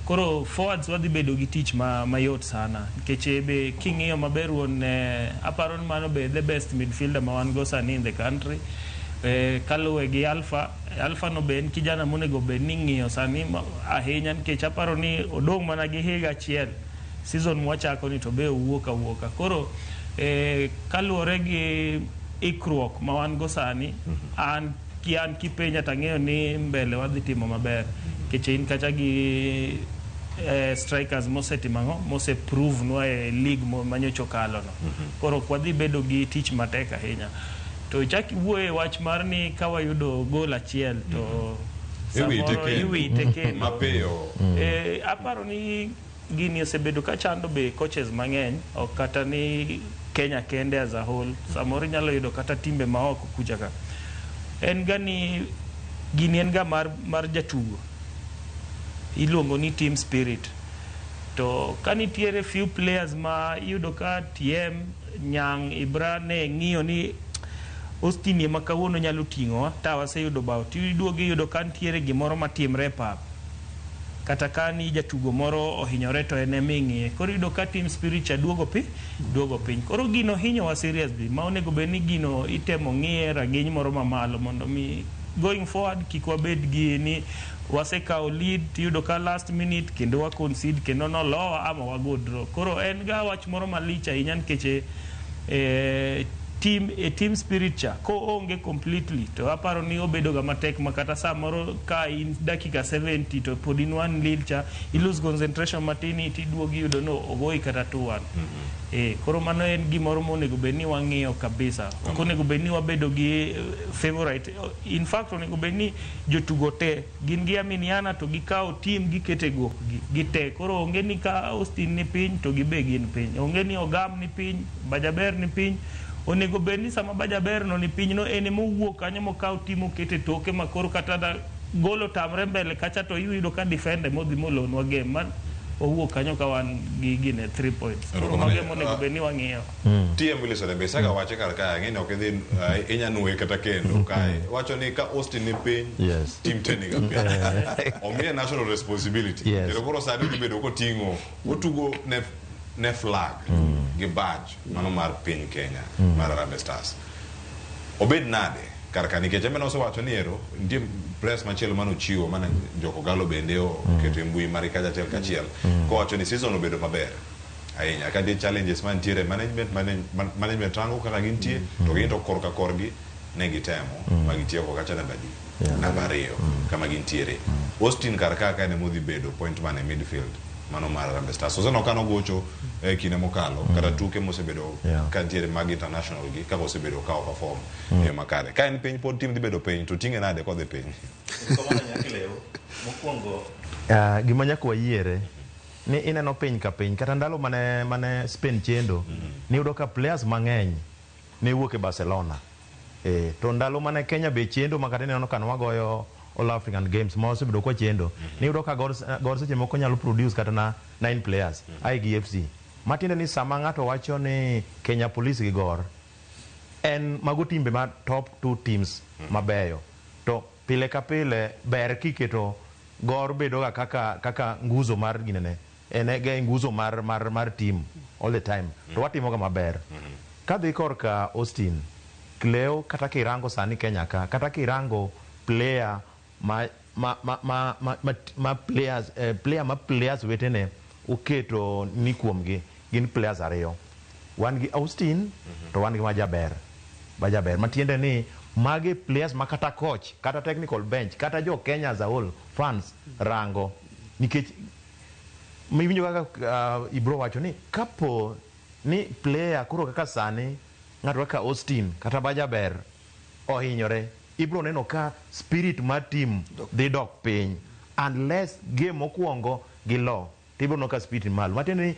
S4: Koro forwards wadhi bedo gi tich mayot sana nikech be king'iyo maber wuon aparo ni mano be the best midfielder ma wan go sani in the country. Kaluwe gi Alpha, Alpha no be en kijana monego bed ni ing'iyo sani ahinya nikech aparo ni odong' mana gi higa achiel season mwachako ni to be owuok awuoka. Koro kaluwore gi ikruok ma wan go sani, an ki an kipenja tang'eyo ni mbele wadhi timo maber nikech in kacha gi strikers mosetimo ang'o mose prove nwa e league manyocha okalo no. Koro ok wadhi bedo gi tich matek ahinya. To ichak iwuoye wach mar ni ka wayudo gol achiel to
S1: Iwite
S4: samoro
S1: kendo.
S4: iwite kendo.
S1: Mapiyo.
S4: Aparo ni gini osebedo ka chando be coaches mang'eny ok kata ni Kenya kende as a whole samoro inyalo yudo kata timbe ma oko kucha ka en ga ni gini en ga mar jatugo iluongo ni team spirit to ka nitiere few players ma iyudo ka TM Nyang' Ibra ne ng'iyo ni Austin ema kawuono nyalo ting'owa ta waseyudo bao tiduogo iyudo ka nitiere gimoro matimre e pap kata ka ni jatugo moro ohinyore to en ema ing'iye koro iyudo ka team spirit cha duogo piny koro gino hinyowa seriously ma onego bed ni gino itemo ng'iye rang'iny moro mamalo mondo mi going forward kik wabed gi ni wasekawo lead tiyudo ka last minute kendo wa concede kendo nolowa ama wago draw koro en ga wach moro malich ahinya nikech team spirit cha koonge completely to aparo ni obedo ga matek ma kata samoro ka in dakika 70 to pod in one nil cha i lose concentration matin tiduogo iyudo no ogoyi kata 2-1. Koro mano en gimoro monego bed ni wang'iyo kabisa ok onego bed ni wabedo gi favorite in fact onego bed ni jotugo te gin gi aminiana to gikawo team gikete gokgi gite koro onge ni ka Austin ni piny to gibe gin piny onge ni Ogam ni piny Bajaber ni piny onego bed ni sama Bajaber no ni piny no en emowuok kanyo mokaw team okete toke ma koro kata da gol otamre mbele kacha to iyudo ka defender modhi molonwa game man. Wawuok kanyo ka wan gi gine 3 points. Koro
S1: Erokamano.
S4: mago ema onego bed ni wang'iyo.
S1: TM Wilson be saga wache kar kae ang'e ni ok idhi inya nuoye kata kendo kae wacho ni ka Austin ni piny
S2: Yes.
S1: team te niga piny omiye national responsibility
S2: Yes.
S1: kendo koro sani odhi bedo koting'o otugo ne ne flag gi badge mano mar piny Kenya mar Harambee Stars obed nade kar ka nikech embe nosewacho ni ero nitie press machielo manochiwo mane Jokogalo bende oketo e mbui mare kacha achiel kachiel kowacho ni season obedo maber ahinya ka nitie challenges mantiere management management rango kaka gintie to gin to korka korgi ne gitemo ma gitieko kacha namba adi namba ariyo kama gintiere Austin kar ka ka en emodhi bedo point man e midfield mano mar Harambee Stars oseneno ka nogocho e kinde mokalo kata tuke mosebedo
S2: Yeah.
S1: ka ntiere mag international gi kaka osebedo ka perform e yo makare ka en piny pod team dhi bedo piny to ting'e nade kodhi piny
S2: Mokwongo gima nyaka wayiere ni ineno piny ka piny kata ndalo mane mane Spain chendo niyudo ka players mang'eny ne wuok e Barcelona to ndalo mane Kenya be chendo ma kata ineno ka nwagoyo All African Games ma wasebedo kwa chendo niyudo ka Gor, Gor seche moko nyalo produce kata na 9 players ae gi FC matiende ni sama ng'ato wacho ni Kenya Police gi Gor en mago timbe ma top two teams mabeyo to pile ka pile ber kiketo Gor bedo ga kaka kaka nguzo mar ginene en e ga nguzo mar mar mar team all the time to watimo ga maber kadhi korka Austin Cleo kata kirango sani Kenya ka kata kirango player ma ma ma ma ma, ma, ma players player ma players wetene oketo ni kuomgi gin players ariyo wan gi Austin to wan gi Majaber Majaber matiende ni magi players ma kata coach kata technical bench kata jo Kenya as a whole fans rango nikech miwinjo kaka Ibro wacho ni kapo ni player koro kaka sani ng'ato kaka Austin kata Bajaber ohinyore ibro neno ka spirit mar team dhi dok piny unless game mokwongo gilo tibro neno ka spirit ni malo matiende ni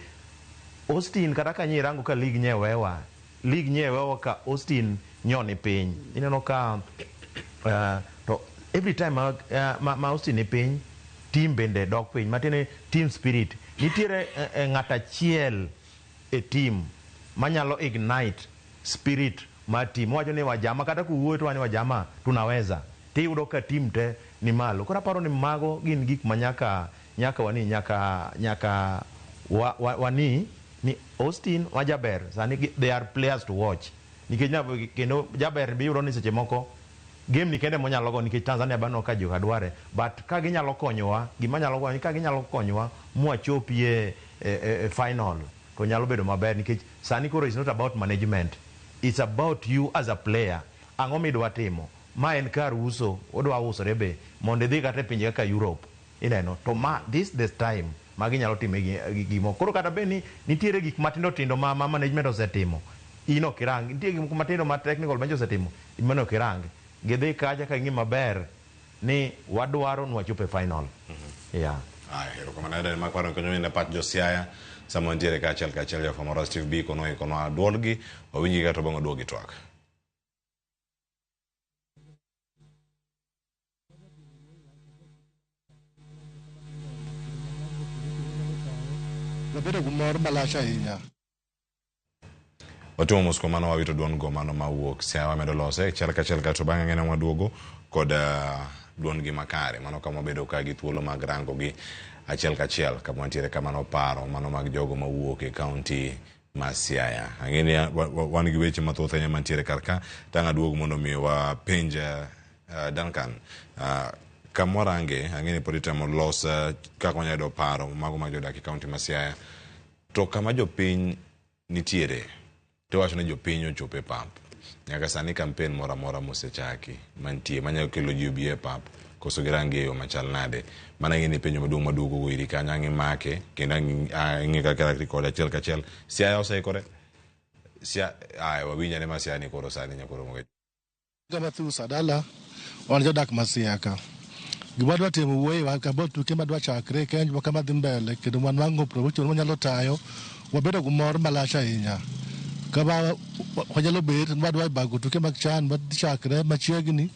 S2: Austin kata ka nyirango ka league nyewewa league nyewewa ka Austin nyoni piny ineno ka to every time ma, ma Austin ni piny team bende dok piny matiende ni team spirit nitiere ng'at achiel e team manyalo ignite spirit mar team wacho ni wajama kata kuwuoyo to wani wajama tunaweza tiyudo ka team te ni malo koro aparo ni mago gin gik ma nyaka nyaka wani nyaka nyaka wa, wa, wani ni Austin wajaber sani they are players to watch nikech kendo jaber be iyudo ni seche moko game ni kende monyalo go nikech Tanzania bano ka joka dware but ka ginyalo konyowa gima nyalo konyo ka ginyalo konyowa mwachopie e final to nyalo bedo maber nikech sani koro it's not about management it's about you as a player ang'o midwa timo ma en kar uso odwa usore be mondo idhi kata e pinje kaka Europe ineno to ma this the time ma ginyalo time gimoko koro kata bed ni nitiere gik matindo tindo ma, ma management osetimo in ok irang nitie gik moko matindo ma technical bench osetimo mano ok irang gidhi kacha ka ging'i maber ni wadwaro ni wachop e final yeah.
S1: Aya, erokamano ahinya mak paro konyo ne pach jo Siaya sama wantiere kaachiel kachiel jafwambo Steve Biko noikonwa duolgi wawinjgi kata bang' waduogi twak.
S16: Wabedo gi mor malach ahinya.
S1: Watimo mos kuom mano wawito duond go mano mawuok Siaya wamedo lose achiel kachiel kato bang'e ng'ene waduogo kod duondgi makare mano kama wabedo ka gi thuolo mag rango gi achiel kachiel kama wantiere kamano paro mano mag jogo mawuok e kaunti ma Siaya. Ang'e ni wan gi weche mathoth ahinya mantiere kar ka tang' aduog mondo mi wapenj Duncan kama warange ang'e ni pod itemo los kaka wanyalo yudo paro mago mag jodak e kaunti ma Siaya to kama jopiny nitiere tiwacho ni jopiny ochopo e pap nyaka sani campaign moro amora mosechaki mantie manyalo kelo ji obi e pap koso girange e yo machal nade mana ng'e ni penjo maduong' maduogo go iri kanyo ang' imake kendo ang' ing'e kaka irakri kode achiel kachiel Siaya oseikore Sia aya wawinj ane ma Siaya ni koro sani nyakoro moge
S16: Matthews Adala, wan jodak ma Siaya ka. Gima wadwa timo wuoye wan ka tuke madwa chakre Kenya kama dhi mbele kendo wan wang'o promotion wanyalo tayo wabedo gi mor malach ahinya. Kama wanyalo bet wadwa bago tuke mag CHAN madhi chakre machiegni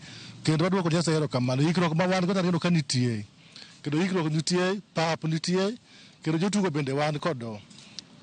S16: kendo wadwoko Nyasaye erokamano. Ikruok ma wan go taneno ka nitie kendo ikruok nitie, pap nitie Kendo jotugo bende wan kodo.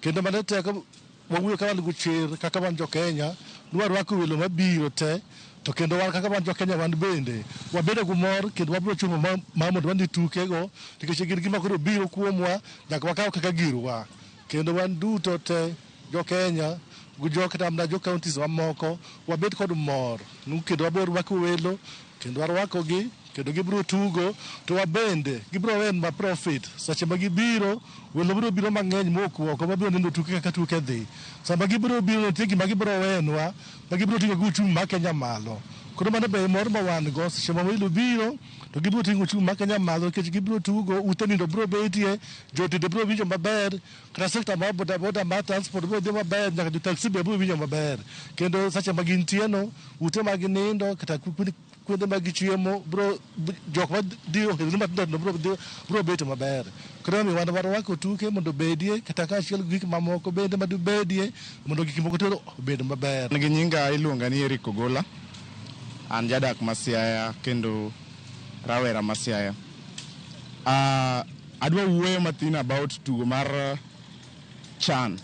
S16: Kendo mano teko wawuoyo ka wan gi chir kaka wan jo Kenya, ni warwako welo mabiro te, to kendo wan kaka wan jo Kenya wan bende wabedo gi mor kendo wabiro chopo ma, ma mondo wadhi tukego nikech gin gima koro biro kuomwa nyaka wakaw kaka girwa. Kendo wan duto te jo Kenya gi jo kata mana jo counties mamoko wabed kod mor ni kendo wabiro rwako welo kendo warwakogi kendo gibiro tugo to wabende gibiro wenwa profit seche ma gibiro welo biro biro mang'eny mowuok oko mabiro neno tuke kaka tuke dhi sama gibiro biro nitie gima gibiro wenwa ma gibiro ting'o go uchumi mar Kenya malo koro mano be mor ma wan go seche ma welo biro to gibiro ting'o uchumi mar Kenya malo nikech gibiro tugo ute nindo biro betie jotedo biro winjo maber kata sekta mar boda boda mar transport biro dhi maber nyaka jo taxi be biro winjo maber kendo seche ma gintie no ute ma ginindo kata kuonde ma gichiemo biro jok ma dhi ohelni matindo tindo biro dhi biro bet maber koro omiyo wan warwako tuke mondo obedie kata kaachiel gi gik mamoko bende madibedie mondo gik moko te obed maber.
S17: An gi nyinga iluonga ni Eric Ogola. An jadak ma Siaya kendo rawera ma Siaya. Adwa wuoyo mathin about tugo mar CHAN.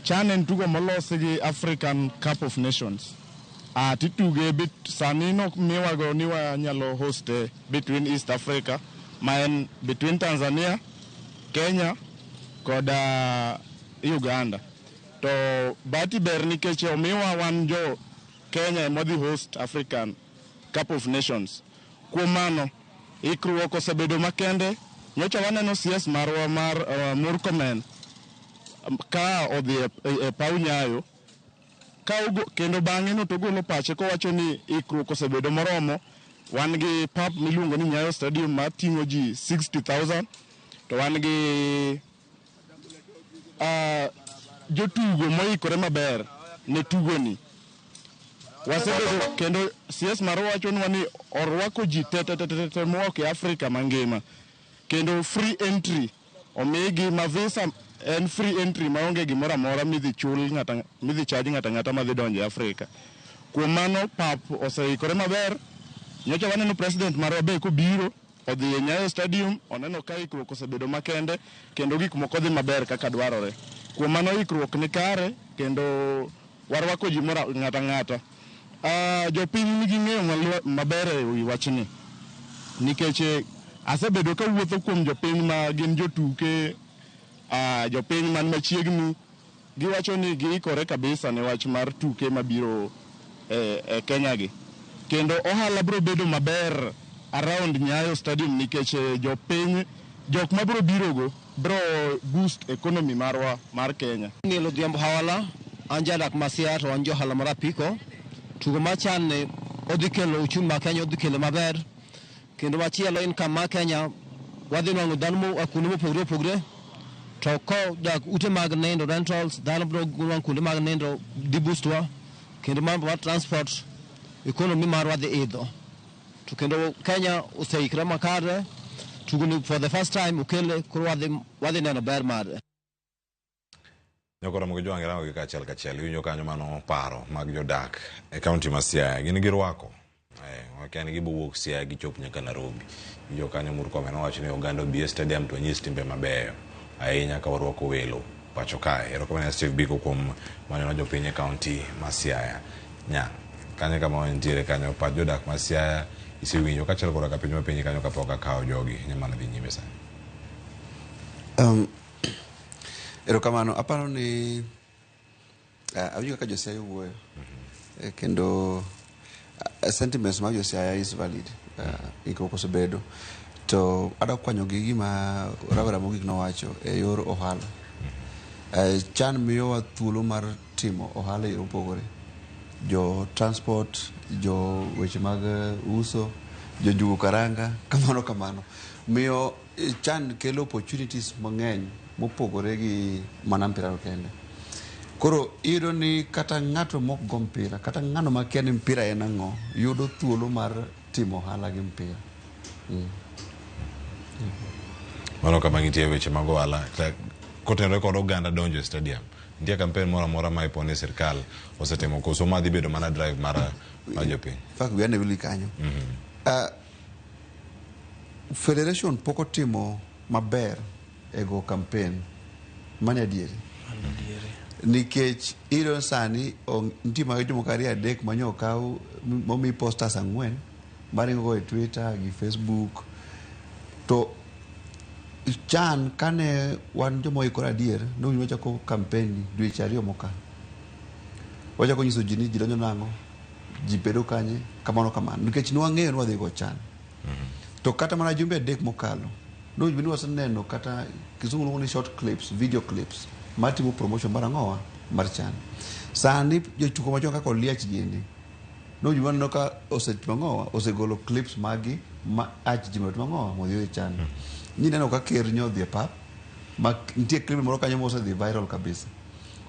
S17: CHAN en tugo molosi gi African Cup of Nations. Tituge bit sani nok miwago ni wanyalo hoste between East Africa ma en between Tanzania, Kenya kod Uganda. To bahati ber nikech omiwa wan jo Kenya ema dhi host African Cup of Nations. Kuom mano, ikruok osebedo makende. Nyocha waneno CS marwa mar Murkomen ka odhi e paw Nyayo ka ogo, kendo bang'e no to ogolo pache kowacho ni ikruok osebedo moromo. Wan gi pap miluongo ni Nyayo Stadium ma ting'o ji 60,000 to wan gi jotugo moikore maber ne tugoni. Wasebedo kendo CS marwa wachonwa ni orwako ji te te te te te mowuok e Afrika mangima kendo free entry omigi ma visa en free entry maonge gimoro amora midhi chul ng'ata midhi charge ng'ata ng'ata madhi donjo e Afrika. Kuom mano pap oseikore maber. Nyocha waneno president marwa be kobiro odhi e Nyayo Stadium oneno ka ikruok osebedo makende kendo gik moko dhi maber kaka dwarore. Kuom mano ikruok ni kare kendo warwako ji mora ng'ata ng'ata. Jopiny nigi ng'eyo maber e wi wachni nikech asebedo kawuotho kuom jopiny ma gin jotuke, jopiny man machiegni giwacho ni giikore kabisa ne wach mar tuke mabiro e Kenya gi. Kendo ohala biro bedo maber around Nyayo Stadium nikech jopiny jok mabiro birogo biro boost economy marwa mar Kenya.
S18: Nilo Odhiambo Hawala, an jadak ma Siaya to an johala mar apiko. Tugo mar CHAN ni odhi kelo uchumi ma Kenya, odhi kelo maber. Kendo machielo income ma Kenya wadhi nwang'o dhano moa kuonde mopogore opogore. To kodak ute mag nindo rentals, dhano biro nwang'o kuonde mag nindo dhi boost wa. Kendo mambo mar transport, economy marwa dhi idho. To kendo Kenya oseikre makare. Tugo ni for the first time okele, koro wadhi neno ber mare.
S1: Nyokoro mogi jwang'e rango gi kaachiel kachiel. Iwinjo kanyo mano paro mag jodak e kaunti ma Siaya. Gin girwako. Wakia ni gibo wuok Siaya gichop nyaka Nairobi. Iwinjo kanyo Murkomen owacho ni oganda obi e stadium to onyis timbe mabeyo ahinya ka warwako welo pacho kae. Erokamano ne Steve Biko kuom manyono jopiny e kaunti ma Siaya. Nyang' kanyo kama wantiere kanyo pach jodak ma Siaya isewinjo kaachiel koda ka piny ma penji kanyo kapok akawo jogi nyamana dhi nyime sani.
S3: Erokamano aparo ni awinjo kaka jo Siaya wuoyo kendo sentiments mag jo Siaya is valid. Ikruok osebedo to adwa kwanyo gi gima rawera mogik nowacho e yor ohala. CHAN miyowa thuolo mar timo ohala e yore mopogore. Jo transport, jo weche mag uso, jo njugu karanga, kamano kamano. Miyo CHAN kelo opportunities mang'eny mopogore gi mana mpira no kende. Koro iyudo ni kata ng'ato mok go mpira, kata ng'ano makia ni mpira en ang'o, yudo thuolo mar timo ohala gi mpira.
S1: Mano kama gintie weche mag ohala kotenore kod oganda donjo e stadium. Nitie campaign moro amora ma ipo ni sirkal osetimo koso ma dhi bedo mana drive mar jopiny?
S3: In fact, wiya ne wil gi kanyo. Federation pok otimo maber e go campaign. Mano adieri. Nikech iyudo sani nitie mag jomoko ariyo adek manyo okaw momi posters ang'wen maringo go e Twitter gi Facebook. To chan kane wan joma oikore adier, nowinjo wachako campaign dweche ariyo mokalo. Wachako nyiso ji ni ji donjo nang'o, ji bedo kanye, kamano kamano. Nikech nwang'eyo ni wadhi go chan. To kata mana jumbe adek mokalo, nowinjo ni waseneno kata kizungu luongo ni short clips, video clips, matimo promotion mar ang'owa mar chan. Sani jotugo machon kaka Oliech gini, nowinjo waneno ka osetimo ang'owa, osegolo clips magi ma ach ji mondo otim ang'owa, mondo odhi e chan. Nineno ka ker nyo odhi e pap, ma nitie clip moro kanyo mosedhi viral kabisa.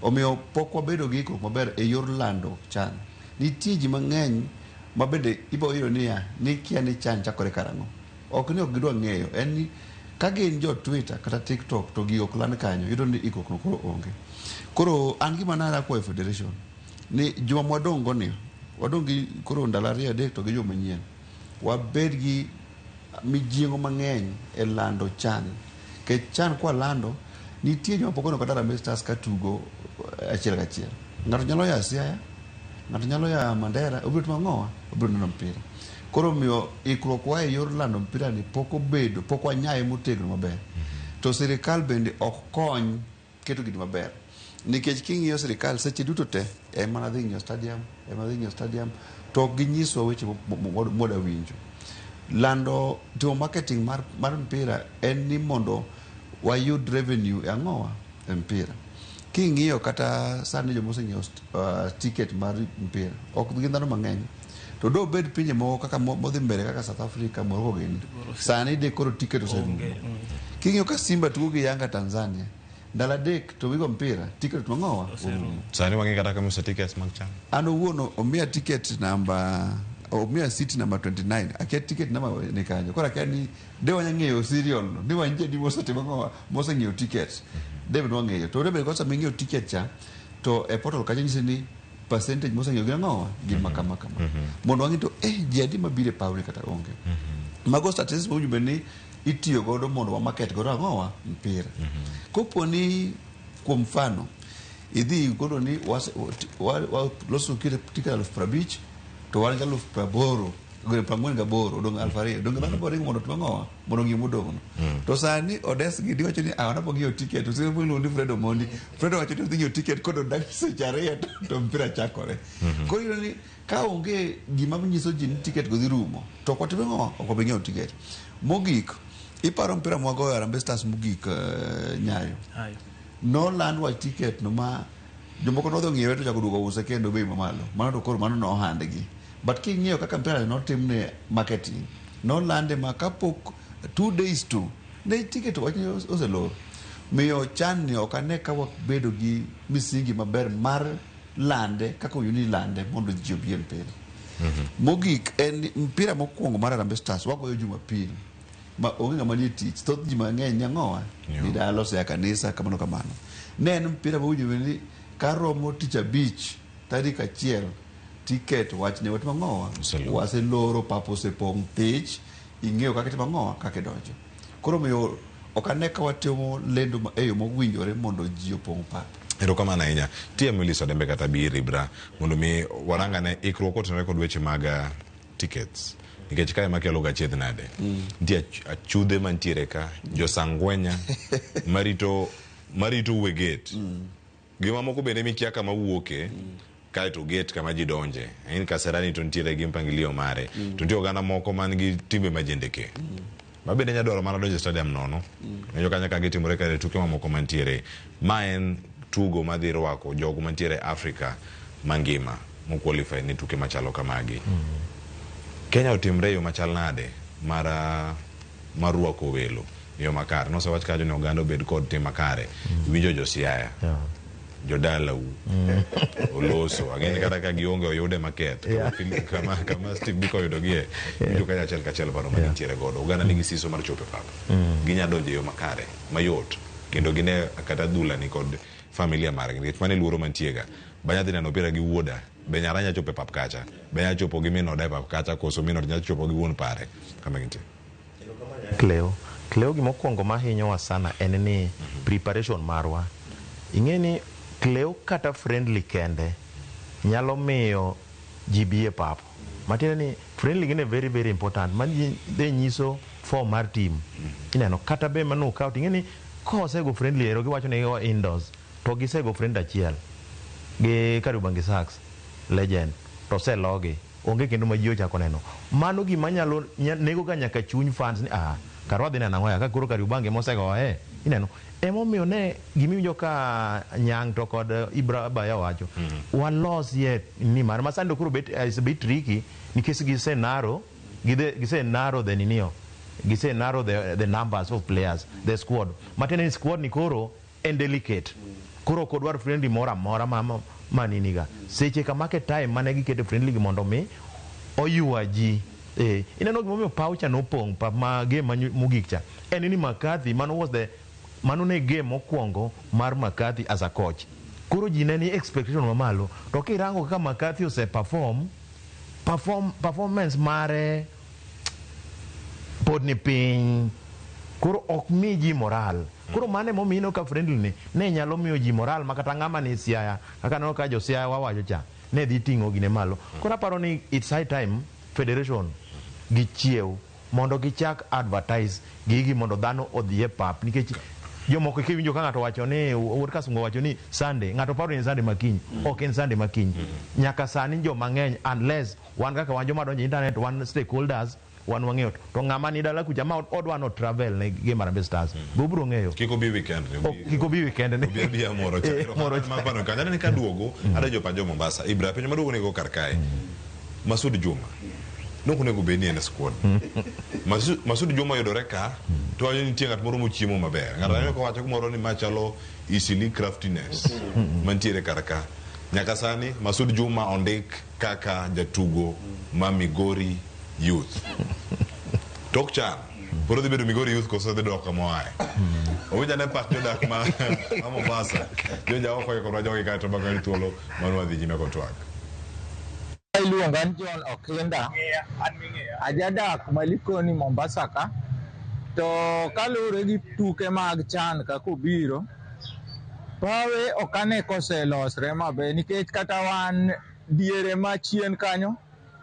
S3: Omiyo pok wabedo gi ikruok maber e yor lando chan. Nitie ji mang'eny ma bende ibo yudo niya, ni kia ni chan chakore karang'o. Ok ni ok gidwa ng'eyo, en ni ka gin jo Twitter kata TikTok to gigo ok land kanyo, iyudo ni ikruok no koro onge. Koro an gima nara kwayo federation ni juma mwadong' go ni, wadong' gi koro ndalo ariyo adek to gi juma manyien, wabed gi mijing'o mang'eny e lando chan. Nikech chan kwalando, nitie joma pok oneno kata Harambee Stars ka tugo achiel kachiel. Ng'ato nyalo ya Siaya, ng'ato nyalo ya Mandera, obiro timo ang'owa? Obiro neno mpira. Koro omiyo ikruok wa e yor lando mpira ni pok obedo, pok wanyaye motegno maber. To sirikal bende ok kony keto gini maber. Nikech king'iyo sirikal seche duto te, en mana dhi ng'iyo stadium, en mana dhi ng'iyo stadium, to ok ginyiswa weche mwada winjo. Lando, timo marketing mar mpira en ni mondo wayud revenue e ang'owa? E mpira. King'iyo kata sani joma oseng'iewo ticket mar mpira, ok gin dhano mang'eny. To do bed pinje moko kaka modhi mbele kaka South Africa, Morocco gini. Sani de koro ticket oserumo. King'iyo ka Simba tugo gi Yanga Tanzania, ndalo adek to gigo mpira, ticket to ang'owa? Orumo.
S1: Sani wang'e kata kama uso tickets mag chan.
S3: An owuon omiya ticket namba, omiya seat number 29. Akia ticket number ni kanyo. Koro akia ni de wanya ng'eyo serial no. Ni wan jadi mosetimo ang'owa, moseng'iewo ticket. David wang'eyo. To David kosa ming'iewo ticket cha, to e portal kacha nyisi ni percentage moseng'iewo gin ang'owa, gin ma kama kama. Mondo wang'e to ji adi mabiro e pawni kata onge. Mago statistics mowinjo bed ni itiyo godo mondo wa market godo ang'owa mpira. Kopo ni kuom mfano idhi godo ni loso ticket 50,000 to wan gi 80,000, 48, odong' 2,000. Donge dhano biro ringo mondo otim ang'owa? Mondo ong'iew modong' no. To sani odes gi giwacho ni ah wanapo ng'iewo ticket, to siro iluongo ni Fred Omondi. Fred owacho ni odhi ng'iewo ticket kodong' dakika seche ariyo to mpira chakore. Koro iyudo ni ka onge gima nyiso ji ni ticket go dhi rumo, to ok watim ang'owa? Ok wabi ng'iewo ticket. Mogik, iparo mpira mwagoyo Harambee Stars mogik Nyayo. Nolandwa ticket no ma jomoko nodhi ong'iewe to chako duogo use kendo bei mamalo. Mano to koro mano nohandgi. But king'iyo kaka mpira notimne marketing, nolande ma kapok 2 days to ne ticket wach ni oselor. Miyo chan ni ok ane ka wabedo gi misingi maber mar lande kaka owinjo ni lande mondo ji obi e mpira. Mogik en mpira mokwongo mar Harambee Stars wagoyo Jumapil ma onge ng'ama nie tich, thoth ji mang'eny ni ang'owa ni dala osea kanisa kamano kamano. Ne en mpira mowinjo bed ni karomo tich abich tarik achiel ticket wach ne watimo ang'owa waseloro, pap osepong' thich, ing'eyo kaka itimo ang'owa kaka idonjo. Koro omiyo ok ane ka watimo lendo e yo mowinjore mondo ji opong' pap.
S1: Erokamano ahinya. TM Willis Odembe kata Biri Bra mondo mi warangane ikruok kotenore kod weche mag tickets. Nikech kae makelo ga chiedh nade. Nitie achudhe mantiere ka, josangwenya marito we gate. Gima moko bende mikia kama wuoke, kaeto gate kama ji donje. In Kasarani to nitiere gi mpangilio mare. To nitie oganda moko man gi timbe majendeke. Ma bende nyalo dwaro mana donjo e stadium nono. Ng'eyo kanyo ka gitimore kare tuke mamoko mantiere. Ma en tugo madhi rwako jogo mantiere Afrika mangima mo qualify ne tuke machalo kamagi. Kenya otimre e yo machal nade mar rwako welo e yo makare? Nosewach kanyo ni oganda obed kod tim makare. Iwinjo jo Siaya, jodalau oloso. Ang'e ni kata ka gionge oyude maketh. Kama Steve Biko oyudogie, iwinjo kanyo achiel kachiel paro ma gintiere godo. Oganda nigi siso mar chopo e pap. Ginya donjo e yo makare, mayot. Kendo gine kata adhula ni kod familia margi. Nikech mano e luoro mantie ga. Banya dhi neno opira gi wuoda, be nyara nya chopo e pap kacha? Be nya chopo gi min oda e pap kacha? Koso min ot nya chopo gi wuon pare? Kama gintie.
S2: Cleo. Cleo, gimokwongo mahinyowa sana en ni preparation marwa. Ing'e ni Cleo kata friendly kende nyalo miyo ji bi e pap. Matiende ni friendly gine very very important. Man dhi nyiso form mar team. Ineno kata be mano kaw ing'e ni kosego friendly ero giwacho ni gigo indoors to gisego friendly achiel gi Kariobangi Sharks legend to oselogi onge kendo ma ji ochako neno. Mano gima nyalo nego ga nyaka chuny fans ni ah kar wadhi neno ang'o ya ka koro Kariobangi emosegoye. Ineno emomiyo ne gimiwinjo ka Nyang' to kod Ibra Baya wacho walosie ni mar masani to koro bet is a bit tricky nikech gise narrow gise narrow the ninio gise narrow the numbers of players, the squad. Matiende ni squad ni koro en delicate. Koro ok odwar friendly moro amora ma niniga. Seche kamake time mane giketo friendly gi mondo mi oywa ji. Ineno gimomiyo paw cha nopong' pap ma game mogik cha. En ni McCarthy mano was the mano ne game mokwongo mar McCarthy as a coach. Koro ji ne ni expectation mamalo. To kirango kaka McCarthy ose perform, performance mare pod ni piny. Koro ok mi ji moral. Koro mano emomiyo ineno ka friendly ni ne nyalo miyo ji moral ma kata ng'ama ni Siaya kaka aneno ka jo Siaya wawacho cha ne dhi ting'o gine malo. Koro aparo ni it's high time federation gichiew mondo gichak advertise gigi mondo dhano odhi e pap nikech jomoko kiwinjo ka ng'ato wacho ni Wuod Kasongo wacho ni Sunday, ng'ato paro ni en Sunday makiny. Ok en Sunday makiny. Nyaka sani joma ng'eny unless wan kaka wan joma donjo e internet, wan stakeholders, wan wang'eyo to ng'ama ni dala kucha ma odwa no travel ne game Harambee Stars be obiro ng'eyo.
S1: Kik obi weekend ni.
S2: Kik obi weekend ni.
S1: Obi abiya moro cha.
S2: Moro cha.
S1: Mapano kanyo ni kaduogo ada jopanjo Mombasa. Ibra penjo maduogo nego kar kae. Masud Juma. Nok onego bed ni en e squad. Masud Juma yudore ka to wacho ni nitie ng'at moro mochiemo maber. Ng'ato aneno kowacho kumoro ni machalo Easily craftiness mantiere kar ka. Nyaka sani Masud Juma ondik kaka jatugo ma Migori Youth. Tok chan pod odhi bedo Migori Youth koso odhi dok kama oaye. Owinjo ane pach jodak ma Mombasa. Jonja oko kodwa jogi kae to bang'e thuolo mar wadhi nyime kod twak.
S19: Iluonga ni John Okinda. Ajadak Malikoni Mombasa ka. To kaluwore gi tuke mag chan kaka obiro, pawe ok ane koselosre maber nikech kata wan diere machien kanyo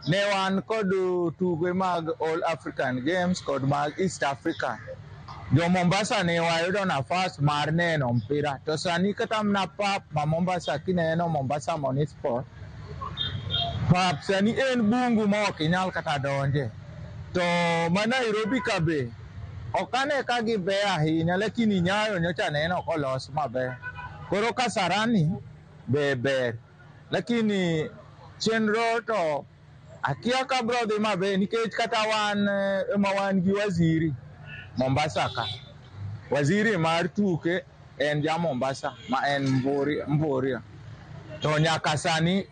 S19: ne wan kod tuke mag All African Games kod mag East Africa. Jo Mombasa ne wayudo nafas mar neno mpira to sani kata mana pap ma Mombasa kineno Mombasa Municipal pap sani en bungu ma ok inyal kata donje. To ma Nairobi ka be ok ane ka giber ahinya lakini Nyayo nyocha neno kolos maber. Koro Kasarani be ber lakini chenro to akia ka bro dhi maber nikech kata wan ema wan gi waziri Mombasa ka. Waziri mar tuke en ja Mombasa ma en Mvurya. To nyaka sani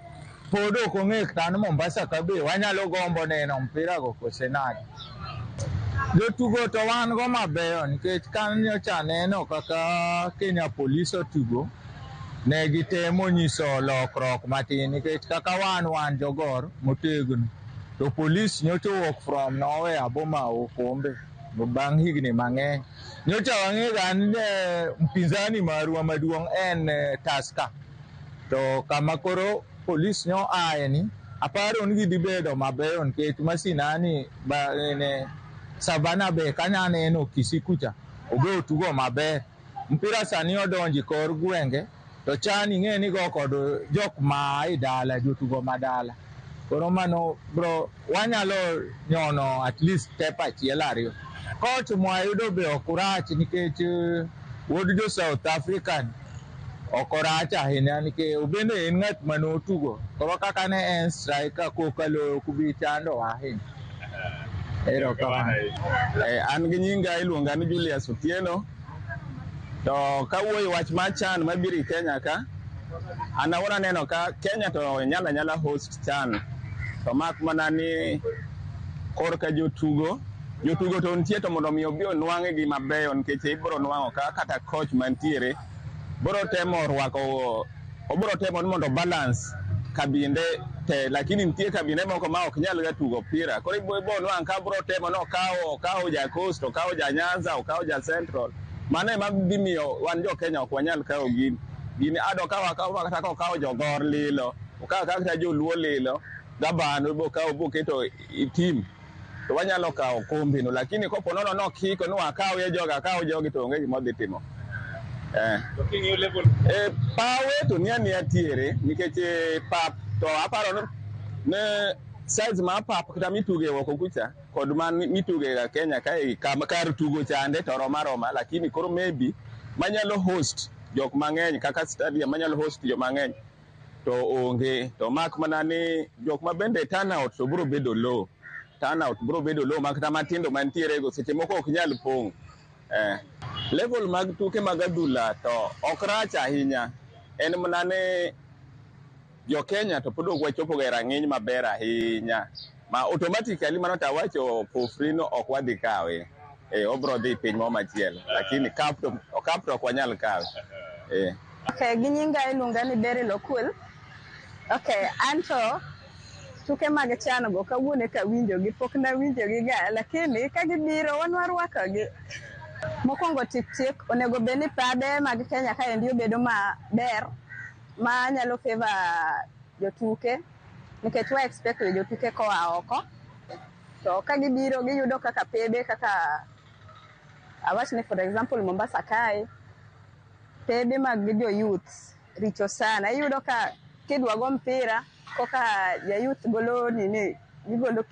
S19: pod ok ong'e kata ni Mombasa ka be wanyalo gombo neno mpira go kose nade. Jotugo to wan go mabeyo nikech kanyocha neno kaka Kenya Police otugo, ne gitemo nyiso lokruok matin nikech kaka wan jogor motegno to police nyocha owuok from nowhere boma okombe bang' higni mang'eny. Nyocha wang'e ga ni mpinzani marwa maduong' en Tusker. To kama koro police nyo aye ni aparo ni gidhi bedo mabeyo nikech masinani ne Savana be kanya neno Kisii kucha obe otugo maber. Mpira sani odonji kor gwenge to chan ing'e ni go kod jok ma e dala jotugo ma dala. Koro mano bro wanyalo nyono at least step achiel ariyo. Coach mwayudo be ok rach nikech wuod jo South African ok orach ahinya nikech obende en ng'at manotugo. Koro kaka ne en striker kokalo ok bi chando ahinya. Erokamano.
S17: An gi nyinga iluonga ni Julius Otieno. To kawuoyo wach mar CHAN mabiro e Kenya ka, an awuon aneno ka Kenya to nyalo anyala host CHAN. To mak mana ni korka jotugo, jotugo to nitie to mondo mi obi onwang'e gi mabeyo nikech ibiro nwang'o ka kata coach mantiere biro temo rwako, obiro temo ni mondo balance kabinde
S20: te, lakini nitie kabinde moko ma ok nyal ga tugo opira. Koro ibo nwang' ka bro temo ni okawo ja Coast, okawo ja Nyanza, okawo ja Central. Mano ema dhi miyo wan jo Kenya ok wanyal kawo gini. Gini ado kawo kata ka okawo jogor lilo, okawo kata joluo lilo, gabano bo kawo boketo i team. To wanyalo kawo kombe no, lakini kopo nono nokiko ni wakaw ye jogi, akaw jogi to onge gima odhi timo. Pawe to ni ania tiere nikech pap to aparo ne size mar pap kata mituge oko kucha kod man mituge ga Kenya kae kar tugo chande to roma roma, lakini koro maybe manyalo host jok mang'eny kaka stadium manyalo host jok mang'eny to onge, to mak mana ni jok ma bende turnout to biro bedo low, turnout biro bedo low ma kata matindo mantiere go seche moko ok nyal pong'. Level mag tuke mag adhula to ok rach ahinya, en mana ni jo Kenya to pod ok wachopo ga e rang'iny maber ahinya ma automatically mano tawacho for free no ok wadhi kawe, obro dhi piny moro machielo, lakini cup to ok wanyal kawe.
S21: Okay, gi nyinga iluonga ni Beryl Okul. Okay, anto tuke mag chan go kawuono eka winjogi, pok nawinjogi ga, lakini ka gibiro wan warwakogi. Mokwongo tik tik, onego bed ni pabe mag Kenya kaendi obedo maber ma nyalo favor jotuke, nikech wa expect jotuke koa oko. To ka gibiro giyudo kaka pebe, kaka awach ni for example Mombasa kae, pebe mag jo youth richo sana. Iyudo ka kidwa go mpira koka ja youth golo nini, gigolo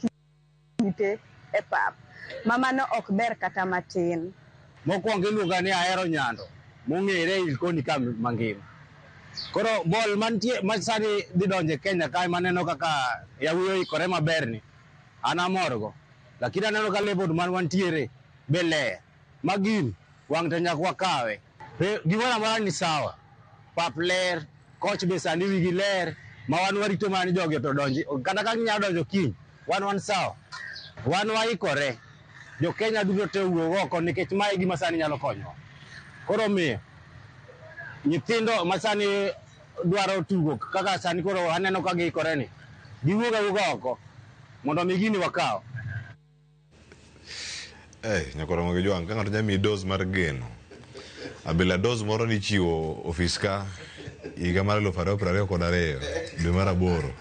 S21: kite e pap. Mamano ok ber kata matin.
S22: Mokwongo iluonga ni Ahero Nyando, mong'ere Likoni ka mangima. Koro bol mantie ma sani dhi donjo e Kenya kae maneno kaka yawuoyi oikore maber ni, an amorgo. Lakini aneno ka level man wantiere be ler. Ma gini wang' to nyaka wakawe. Gimoro amora ni sawa. Pap ler, coach be sani wigi ler, ma wan warito mana ni jogi to donji. Kata ka ginyalo donjo kiny, wan sawa. Wan waikore. Jo Kenya duto te owuog oko nikech mae e gima sani nyalo konyowa. Koro omiyo nyithindo ma sani dwaro tugo kaka sani koro aneno ka giikore ni, giwuog awuoga oko mondo mi gini wakaw.
S1: Nyakoro mag jwang' ka ng'ato nyalo miyi dose mar geno. Abila dose moro nichiwo ofis ka higa mar 2022 dwe mar 8.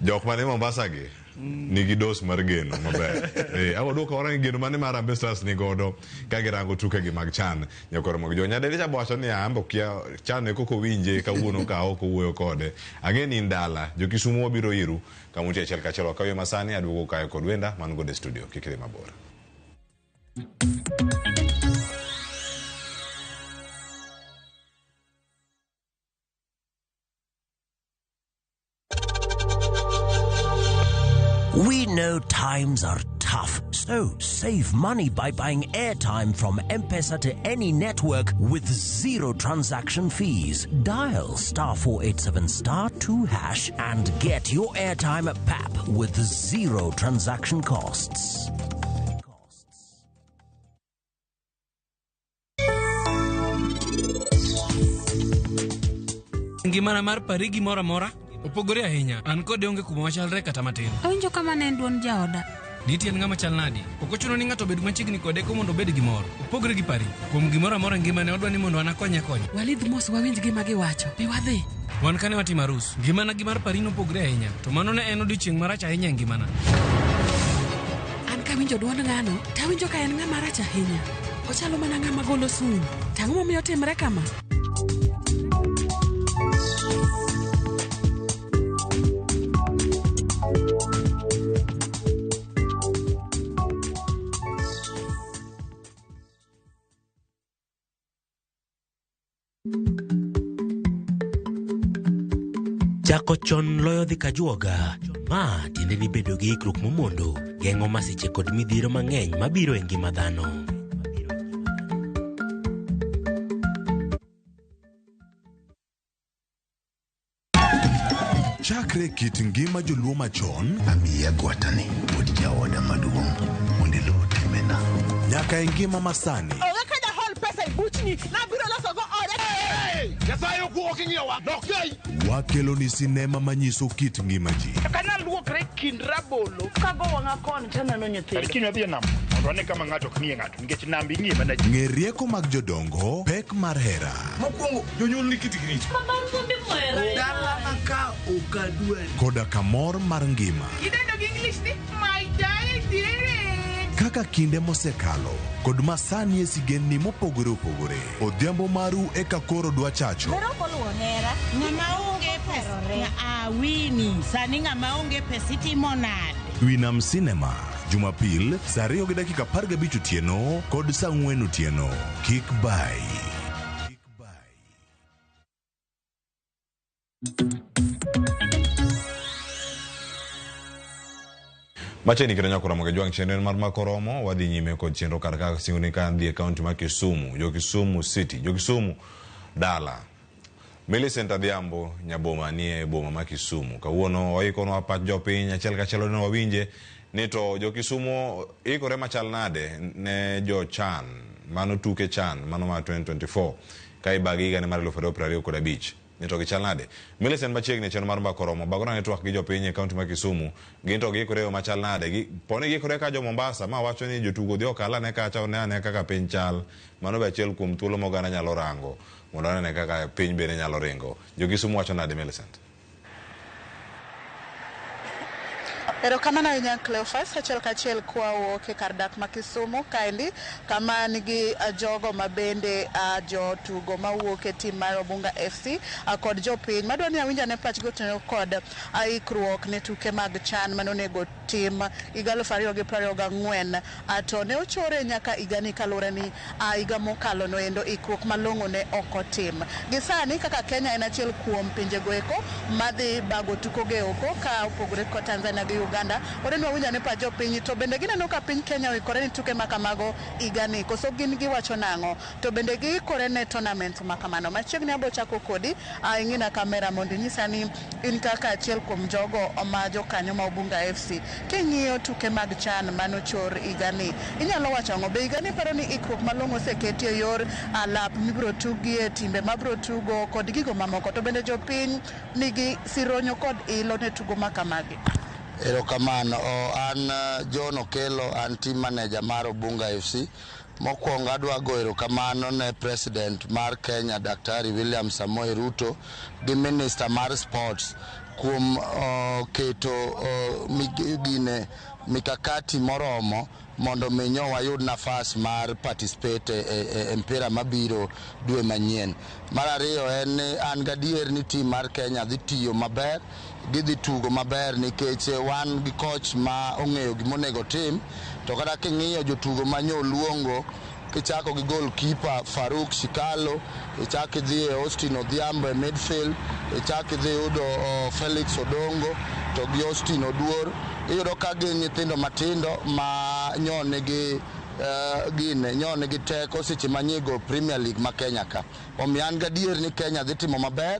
S1: Jok mane Mombasa gi nigi dose mar geno maber. Awa duoko ora ni geno mane mar Harambee Stars ni godo ka girango tukegi mag CHAN. Nyakoro mag jwang'. Nyadede cha wacho ni ambo kia CHAN e koko winje kawuono ka ok owuoyo kode. Ang'e ni ndala jo Kisumu wabiro iru kamuti achiel kachiel wakawe masani aduogo kae kod wenda man godo e studio kik idhi mabor.
S23: We know times are tough, so save money by buying airtime from M-Pesa to any network with zero transaction fees. Dial *487*2# and get your airtime at PAP with zero transaction costs.
S24: Ngimana mar pari gimoro amora opogore ahinya. An kode onge kuma wachalre kata matin.
S25: Awinjo kama ne en duond jaoda.
S24: Nitie en ng'ama chal nadi? Ok ochuno ni ng'ato obed machiegni kode ko mondo obed gi mor. Opogre gi pari. Kuom gimoro amora e ngimane odwa ni mondo an akonye akonya.
S25: Walidh mos wawinj gima giwacho. Bi wadhi.
S24: Wan kane watimo arus, ngimana gi mar pari nopogre ahinya. To mano ne en odiochieng' marach ahinya e ngimana.
S25: An kawinjo duond ng'ano, tawinjo ka en ng'ama rach ahinya. Ochalo mana ng'ama golo sum. To ang'o momiyo otimre kama?
S23: Chako chon loyo dhi kajuoga. Ma tiende ni bedo gi ikruok momondo, geng'o masiche kod midhiero mang'eny mabiro e ngima dhano.
S9: Chakre kit ngima joluo machon,
S26: amiyi agwatani wuod jaoda maduong' mondo iluw timbena.
S9: Nyaka e ngima masani.
S27: Onge ka jahol pesa e buchni, nabiro loso go ode.
S6: Nyasaye ok ing'iyowa. Dok kai.
S9: Wakelo ni sinema manyiso kit ngima ji.
S6: Kana luokre kind rabolo. Kago wang'a koni taneno nyithindo.
S7: Kiny wadhi e nam mondo wane kama ng'ato ok ng'iye ng'ato nikech nam ing'iye mana ji.
S9: Ng'e rieko mag jodongo, pek mar hera.
S6: Mokwongo jonyuol ni kitgi richo.
S26: Dala ka ok adwari.
S9: Koda kamor mar ngima.
S6: Idendo gi English ni my daddy.
S9: Kaka kinde mosekalo kod masani e sigendni mopogore opogore. Odhiambo maru eka koro dwa chacho.
S8: Ng'ama onge pesa awini sani ng'ama onge pesa itimo nade?
S9: Winam Cinema, Jumapil, saa 2:15 otieno kod saa 4 otieno. Kik bai.
S1: Machiegni kendo nyako Ramogi Jwang' chenro en mar Makoromo wadhi nyime kod chenro kar ka singo ni ka dhi e kaunti ma Kisumu, jo Kisumu City, jo Kisumu dala. Millicent Adhiambo Nyaboma nie boma ma Kisumu. Kawuono oikonwa pach jopiny achiel kachiel ne wawinje ni to jo Kisumu ikore machal nade ne jo CHAN, mano tuke CHAN mano mar 2024 ka ibagi higa mar 2025. Ni to gichal nade? Millicent machiegni e chenro mar Mbaka Oromo bagona ne twak gi jopiny e kaunti ma Kisumu. Gin to giikore e yo machal nade? Poni giikore ka jo Mombasa ma wacho ni jotugo dhi okal ane kacha one ane kaka piny chal. Mano be achiel kuom thuolo ma oganda nyalo rango mondo onene kaka piny bende nyalo ringo. Jo Kisumu wacho nade Millicent?
S10: Erokamano ahinya Cleophas, achiel kachiel kwawuok e kar dak ma Kisumu kaendi kama nigi jogo ma bende jotugo mawuok e tim mar Obunga FC kod jopiny madwa ni awinj ane pachgi otenore kod ikruok ne tuke mag CHAN mane onego tim higa 2024 to ne ochore nyaka higani kaluwore ni higa mokalo noendo ikruok malong'o ne ok otim. Gi sani kaka Kenya en achiel kuom pinjego eko madhi bago tukoge oko ka opogore kod Tanzania gi Uganda. Orenwa winjo ane pach jopiny to bende gineno ka piny Kenya oikore ne tuke ma kamago higani koso gin giwacho nang'o to bende giikore ne tournament ma kamano. Machiegni abo chako kodi ing'ina kamera mondo inyisa ni in kaka achiel kuom jogo ma jokanyo ma Obunga FC king'iyo tuke mag CHAN manochor higani inyalo wacho ang'o? Be higani iparo ni ikruok malong'o oseketi e yor lap mibiro tugie, timbe mabiro tugo kod gigo mamoko to bende jopiny nigi sironyo kod ilo ne tugo ma kamagi?
S11: Erokamano. An John Okello, an team manager mar Obunga FC. Mokwongo adwa go erokamano ne President mar Kenya Daktari William Samoei Ruto gi Minister mar Sports kuom keto gine mikakati moromo mondo mi nyo wayud nafas mar participate e mpira mabiro dwe manyien. Mar ariyo en ni an gadier ni team mar Kenya dhi tiyo maber, gidhi tugo maber nikech wan gi coach ma ong'eyo gimonego tim. To kata king'iyo jotugo ma nyo luongo, kichako gi goalkeeper Faruk Shikalo, ichako idhi e Austin Odhiambo e midfield, ichako idhi yudo Felix Odongo to gi Austin Oduor, iyudo ka gin nyithindo matindo ma nyo nigi gine nyo nigi teko seche ma nyigo Premier League ma Kenya ka. Omiyo an gadier ni Kenya dhi timo maber.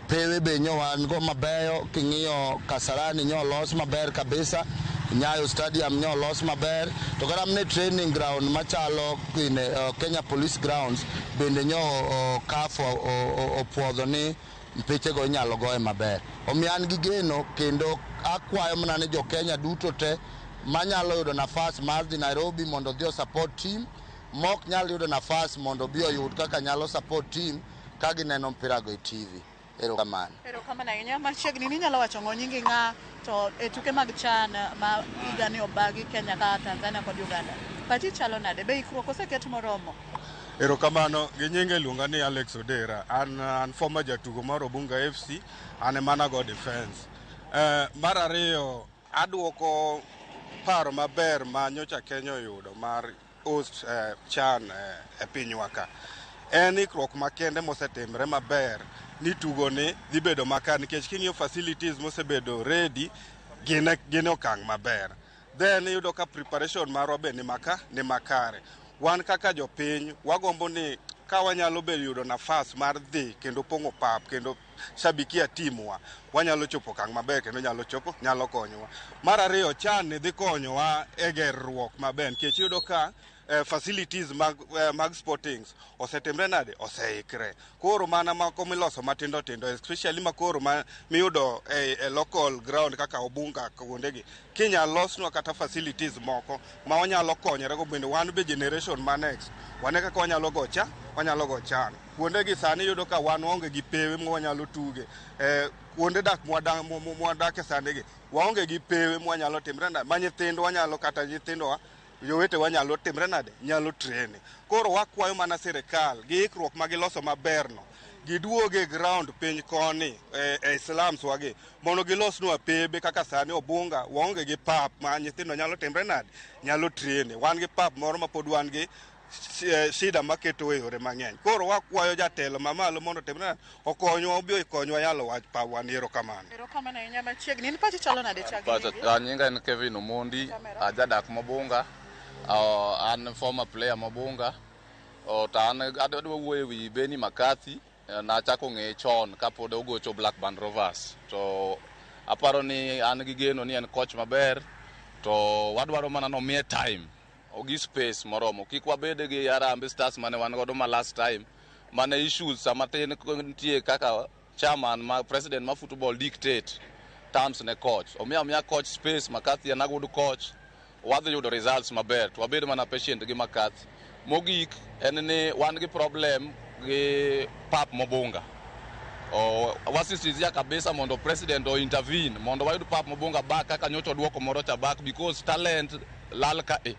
S11: Pewe be nyo wan go mabeyo, king'iyo Kasarani nyo los maber kabisa, Nyayo Stadium nyo los maber, to kata mana training ground machalo gine Kenya Police Grounds bende nyo CAF opuodho ni mpichego inyalo goye maber. Omiyo an gi geno kendo akwayo mana ni jo Kenya duto te manyalo yudo nafas mar dhi Nairobi mondo odhi o support team, mok nyal yudo nafas mondo obi oyud kaka nyalo support team ka gineno mpira go e TV. Erokamano.
S10: Erokamano ahinya. Machiegni ni inyalo wacho ng'o nyingi ng'a to e tuke mag CHAN ma higani obagi Kenya ka Tanzania kod Uganda. Pachi chalo nade? Be ikruok oseket moromo?
S12: Erokamano. Gi nyinga iluonga ni Alex Odera. An former jatugo mar Obunga FC, an ema nago defense. Mar ariyo, aduoko paro maber ma nyocha Kenya oyudo mar host CHAN e pinywa ka. En ikruok makende mosetimre maber ni tugo ni dhi bedo makare nikech king'iyo facilities mosebedo ready gin e okang' maber. Then iyudo ka preparation marwa be ni makare. Wan kaka jopiny wagombo ni ka wanyalo bedo yudo nafas mar dhi kendo pong'o pap kendo shabikia timwa, wanyalo chopo okang' maber kendo nyalo konyowa. Mar ariyo, CHAN ni dhi konyowa e gerruok maber nikech iyudo ka Facilities mag sportings osetimre nade, oseikre. Koro mana mako miloso matindo tindo, especially makoro ma miyudo e local ground kaka Obunga kuondegi, kinyal losnwa kata facilities moko ma wanyalo konyore go bende, wan be generation ma next wane kaka wanyalo go cha, wanyalo go chan kuondegi. Sani yudo ka wan waonge gi pewe ma wanyalo tuge kuonde dak mwadake sani gi, waonge gi pewe mwanyalo timre nade ma nyithindwa nyalo, kata nyithindowa jowetewa nyalo timre nade, nyalo train. Koro wakwayo mana sirikal gi ikruok ma giloso maberno, giduog e ground piny koni e slums wagi mondo gilosnwa pebe. Kaka sani Obunga waonge gi pap ma nyithindo nyalo timre nade, nyalo train. Wan gi pap moro ma pod wan gi shida maketo e yore mang'eny. Koro wakwayo jatelo mamalo mondo timre nade, okonywa, obi okonywa yalo wach pabwa ni. Erokamano.
S10: Erokamano ahinya. Machiegni, in pachi chalo nade chagi?
S4: Pacha, nyinga en Kevin Omondi, ajadak Mobunga, an former player Mobunga. To an adwa wuoyo ewi Benny McCarthy. Nachako ng'eye chon kapod ogocho Blackburn Rovers. To aparo ni an gi geno ni en coach maber, to wadwaro mana nomiye time gi space moromo. Kik wabed gi Harambee Stars mane wan godo ma last time, mane issues sama tin nitie kaka chairman ma president ma football dictate terms ne coach. Omiyo amiya coach space. McCarthy en a good coach. Wadhi yudo results maber, to wabed mana patient gi McCarthy. Mogik en ni wan gi problem gi pap Mobunga. Wasisitizia kabisa mondo president o intervene mondo wayud pap Mobunga back kaka nyocha oduoko moro cha back, because talent lal ka e.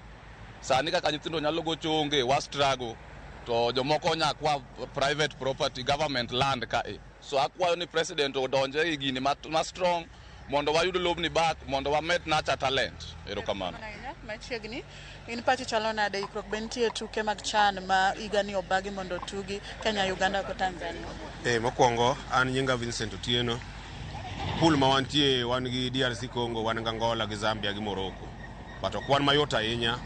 S4: Sani kaka nyithindo nyalo gocho onge, wa struggle to jomoko nya kwa private property, government land ka e. So akwayo ni president odonje e gini ma strong mondo wayud lobni back mondo wamed nurture talent. Erokamano.
S10: Ahinya. Machiegni, in pachi chalo nade? Ikruok be nitie tuke mag CHAN ma higani obagi mondo otugi Kenya, Uganda kod Tanzania?
S5: Mokwongo an nyinga Vincent Otieno. Pool ma wantie, wan gi DRC Congo, wan gi Angola gi Zambia gi Morocco. But ok wan mayot ahinya.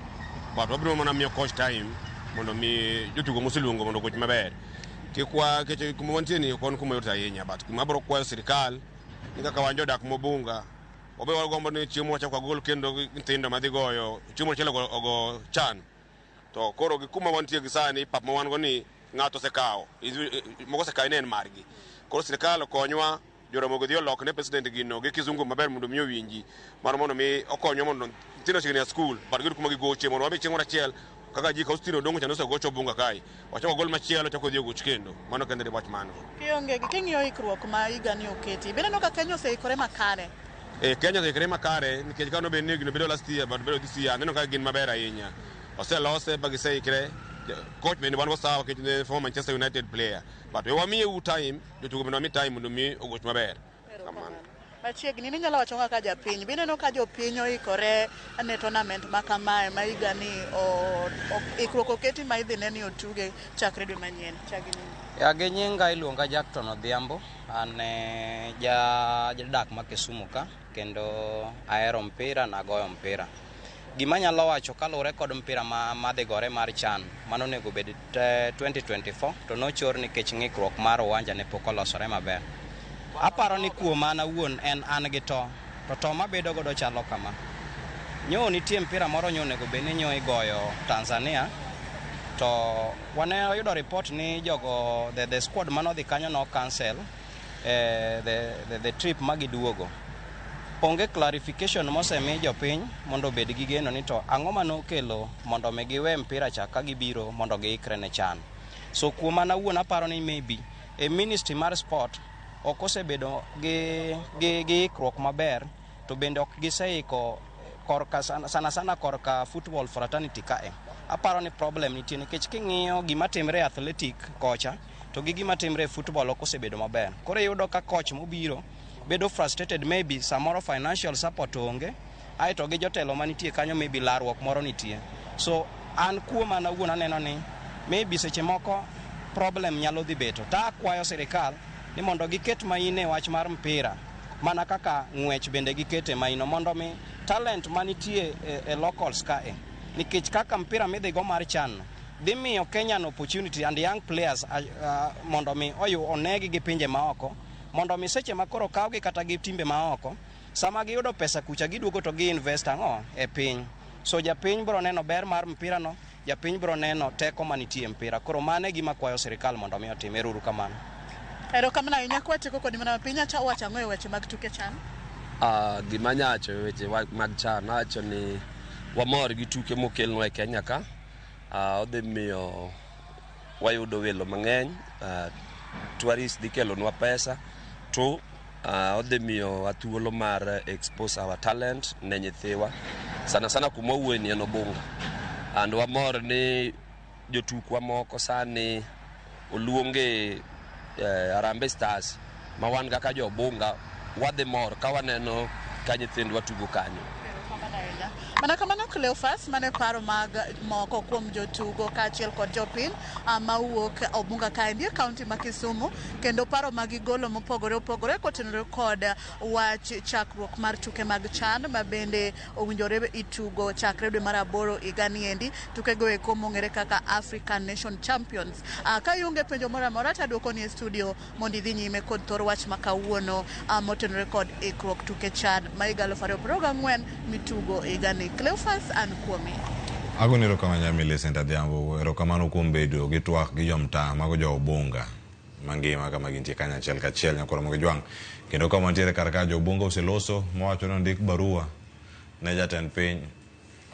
S5: But wabiro mana miyo coach time mondo mi jotugo moseluongo mondo ogoch maber. Kik wa kech kuma wantie ni ok wan kuma yot ahinya, but kuma abiro kwayo sirikal ni kaka wan jodak Mobunga, wabe wagombo ni chiemo wachak wagol kendo gi nyithindo madhi goyo chiemo achiel ogo CHAN. To koro gi kuma wantie gi sani, pap ma wan go ni ng'ato osekawo, moko osekawo ni en margi. Koro sirikal okonywa, Joramogi dhi olok ne president gino gi kizungu maber mondo mi owinji mar mondo mi okonywa mondo nyithindo chiegni e skul but giyud kuma gigoche mondo wabi chieng' moro achiel kaka ji Faustino Odongo chande osegocho Obunga kae, wachak wagol machielo, chak odhi ogoch kendo. Mano kende e wach mano.
S10: Kionge gi king'iyo ikruok ma higani oketi, be ineno ka Kenya oseikore makare?
S5: Kenya oseikore makare nikech ka nobed ni gino bedo last year but bedo this year, aneno ka gin maber ahinya. Oselose ba giseikre. Coach bende wan go sawa nikech ne former Manchester United player, but we wamiye u time, jotugo bende wami time mondo mi ogoch maber. Kamano.
S10: Machiegni, ninyalo wacho kaka japiny, be ineno ka jopiny oikore ne tournament ma kamae ma higani ikruok oketi ma idhi ne ni otuge chakre dwe manyien? Chagi nini?
S13: Ya, gi nyinga iluonga Jackton Odhiambo, an ja jadak ma Kisumu ka, kendo ahero mpira, nagoyo mpira. Gima anyalo wacho kaluwore kod mpira ma madhi gore mar CHAN mano onego bed 2024 to nochor nikech ng'ikruok mar uwanja ne pok olosore maber. Aparo ni kuom an awuon en an gi to mabedo godo chalo kama. Nyo nitie mpira moro nyo onego bed ni nyo igoyo Tanzania, to wane wayudo report ni jogo the squad manodhi kanyo no cancel the trip magiduogo. Onge clarification mosemi jopiny mondo obed gi geno ni to ang'o manokelo mondo mi giwe mpira cha ka gibiro mondo giikre ne CHAN. So kuom an awuon aparo ni maybe e ministry mar sport ok osebedo gi ikruok maber, to bende ok giseiko korka sana sana korka football fraternity kae. Aparo ni problem nitie nikech king'iyo gima timre e athletic kocha to gi gima timre e football ok osebedo maber. Koro iyudo ka coach mobiro bedo frustrated, maybe samoro financial support onge, aeto gi jotelo manitie kanyo maybe larruok moro nitie. So an kuom an awuon aneno ni maybe seche moko problem nyalo dhi beto. Ta akwayo sirikal ni mondo giket maino e wach mar mpira mana kaka ng'wech bende gikete maino mondo mi talent manitie e locals kae, nikech kaka mpira midhi go mar CHAN no dhi miyo Kenyan opportunity and young players mondo mi oyu onegi gi pinje maoko, mondo mi seche ma koro kawgi kata gi timbe maoko, sama giyudo pesa kucha giduogo to gi invest ang'o e piny. So japiny biro neno ber mar mpira no. Japiny biro neno teko manitie e mpira. Koro mano e gima akwayo sirikal mondo mi otim. Ero uru kamano.
S10: Erokamano ahinya kwatieko kodi mana piny acha wacho ang'o e weche mag tuke chan?
S2: Gima anya wacho e weche mag chan, awacho ni wamor gi tuke mokelnwa e Kenya ka. Odhi miyo wayudo welo mang'eny, tourist dhi kelonwa pesa, to odhi miyowa thuolo mar expose our talent ne nyithiwa. Sana sana kuma wawuoye ni en Obunga. And wamor ni jotukwa moko sani oluonge Harambee Stars ma wan kaka jo Obunga wadhi mor ka waneno ka nyithindwa tugo kanyo.
S10: Mana kamano Cleophas, mane paro mag moko kuom jotugo kaachiel kod jopiny mawuok Obunga kaendi e kaunti ma Kisumu, kendo paro ma gigolo mopogore opogore kotenore kod wach chakruok mar tuke mag CHAN ma bende owinjore itugo chakre dwe mar 8 higa niendi, tukego eko mong'ere kaka African Nation Champions. Ka ionge penjo moro amora to aduokoni e studio mondo idhi nyime kod thor wach ma kawuono motenore kod ikruok tuke CHAN ma higa 2024 mitugo higani. Cleophas, an kuomi.
S1: Agoni erokamano nyar Millicent Adhiambo, erokamano kuom bedo gi twak gi jomtaa mago jo Obunga mangima kama gintie kanyo achiel kachiel nyakwar Ramogi Jwang'. Kendo kama wantiere kar ka jo Obunga oseloso mowacho ni ondik barua ne jatend piny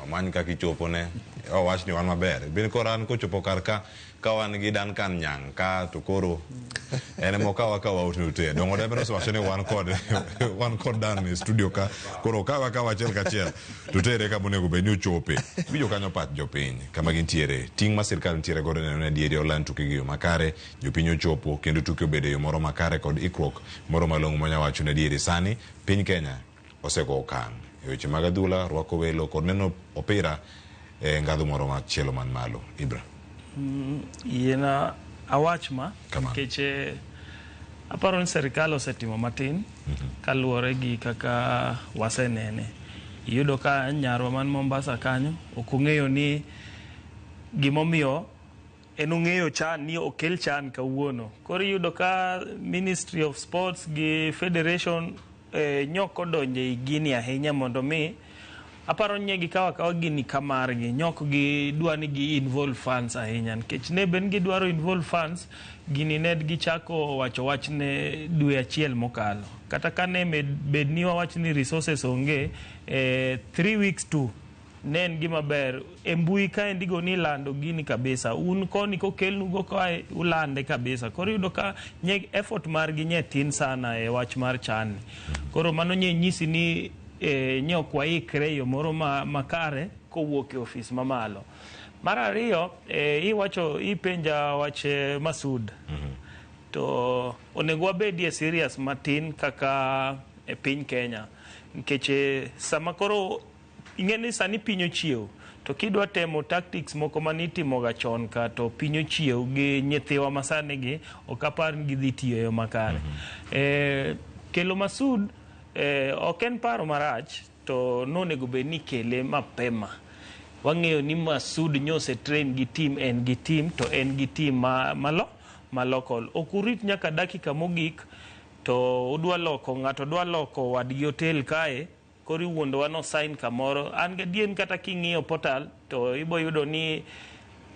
S1: omany kaka ichopone owach ni wan maber. Bin koro an kochopo kar ka ka wan gi Duncan Nyang' ka to koro en ema okawa kawa ote. Dongo Debe nosewacho ni wan kod Dan e studio ka koro okawa kawa achiel kachiel to tere kama onego bed ni ochope. Winjo kanyo pach jopiny kama gintiere. Ting' ma sirkal nitiere godo neno ni adieri oland tuke gi yo makare, jopiny ochopo kendo tuke obedo e yo moro makare kod ikruok moro malong'o manya wacho ni adieri sani piny Kenya osego okang' e weche mag adhula, rwako welo kod neno opira e ngadhu moro machielo man malo. Ibra.
S3: Yiena awach ma nikech aparo ni serikal osetimo matin kaluwore gi kaka wasenene. Iyudo ka nyarwa man Mombasa kanyo ok ong'eyo ni gimomiyo en ong'eyo CHAN ni okel CHAN kawuono. Koro iyudo ka Ministry of Sports gi Federation nyok odonjo ei gini ahinya mondo mi aparo ni gikawo akawa gini kamargi, nyok gidwa ni gi involve fans ahinya nikech ne ben gidwaro involve fans gini ne gichako wacho wach ne dwe achiel mokalo. Kata ka ne bed ni wawach ni resources onge 3 weeks to ne en gima ber. E mbui kaendi go ni lando gini kabisa, un koni kokelnugo kae ulande kabisa. Koro iyudo ka nye effort margi nye tin sana e wach mar CHAN. Koro mano nye nyisi ni nye ok waikre e yo moro makare kowuok e ofis mamalo. Mar ariyo, iwacho ipenja wach Masud. To onego wabedie serious matin kaka e piny Kenya nikech sama koro ing'e ni sani piny ochiew to kidwa temo tactics moko manitimoga chon ka to piny ochiew gi nyithiwa masani gi ok apar ni gidhi tiyo e yo makare. Kelo Masud ok en paro marach to nonego bed ni kele mapema. Wang'eyo ni Masud nyose train gi team, en gi team to en gi team ma local. Ok urit nyaka dakika mogik to udwa loko ng'ato dwa loko wadgi hotel kae koro iwuondowa no sign kamoro. An gadier kata king'iyo portal to ibo yudo ni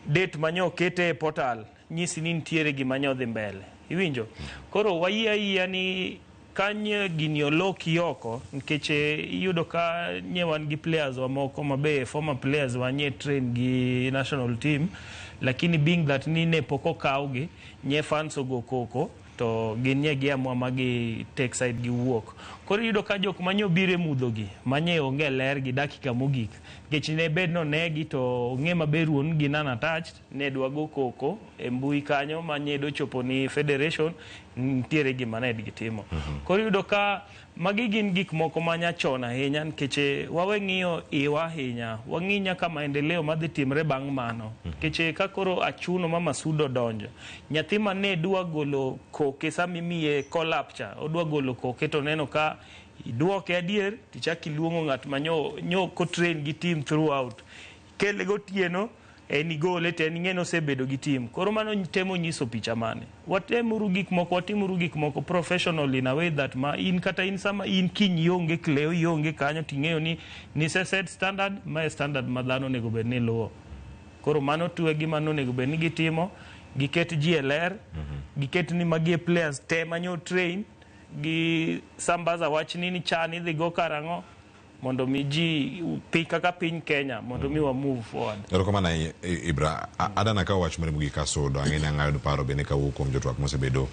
S3: date manyo okete e portal nyisi ni nitiere gima nyo dhi mbele. Iwinjo? Koro wayie ayia ni kanye gini oloki oko nikech iyudo ka nye wan gi players wa moko mabe former players wa nye train gi national team, lakini being that ni ne pok okawgi nye fans ogo koko to gin nye giamua ma gi take side gi wuok. Koro iyudo ka jok manye obiro e mudho gi manye onge ler gi dakika mogik nikech ne bed no negi to ong'e maber wuon gi non attached ne dwa go koko e mbui kanyo manye dochopo ni federation nitiere gima ne gitimo. Koro iyudo ka magi gin gik moko manyachon ahinya nikech wawe ng'iyo iwa ahinya, wang'i nyaka maendeleo madhi timre bang' mano. Nikech ka koro achuno ma Masud odonjo, nyathi mane dwa golo koke sama imiye call up cha, odwa golo koke to neno ka iduoke adier tichak iluongo ng'at ma nyo kotrain gi team throughout. Kele gotieno en igole to en ing'e ni osebedo gi team. Koro mano temo nyiso picha mane. Watemuru gik moko, watimuru gik moko professional in a way that ma in kata in sama in kiny ionge Cleo, ionge kanyo ting'eyo ni nise set standard, ma e standard ma dhano onego bed ni luwo. Koro mano tu e gima nonego bed ni gitimo, giket ji e ler, giket ni magi e players te manyo train, gi sambaza wach ni ni chan idhi go karang'o mondo mi ji pi kaka piny Kenya mondo mi wa move forward.
S1: Erokamano ahinya Ibra. Adana kawo wach mare mogik kasudo. Ang'e ni ang' ayud paro bende kawuok kuom jotwak mosebedo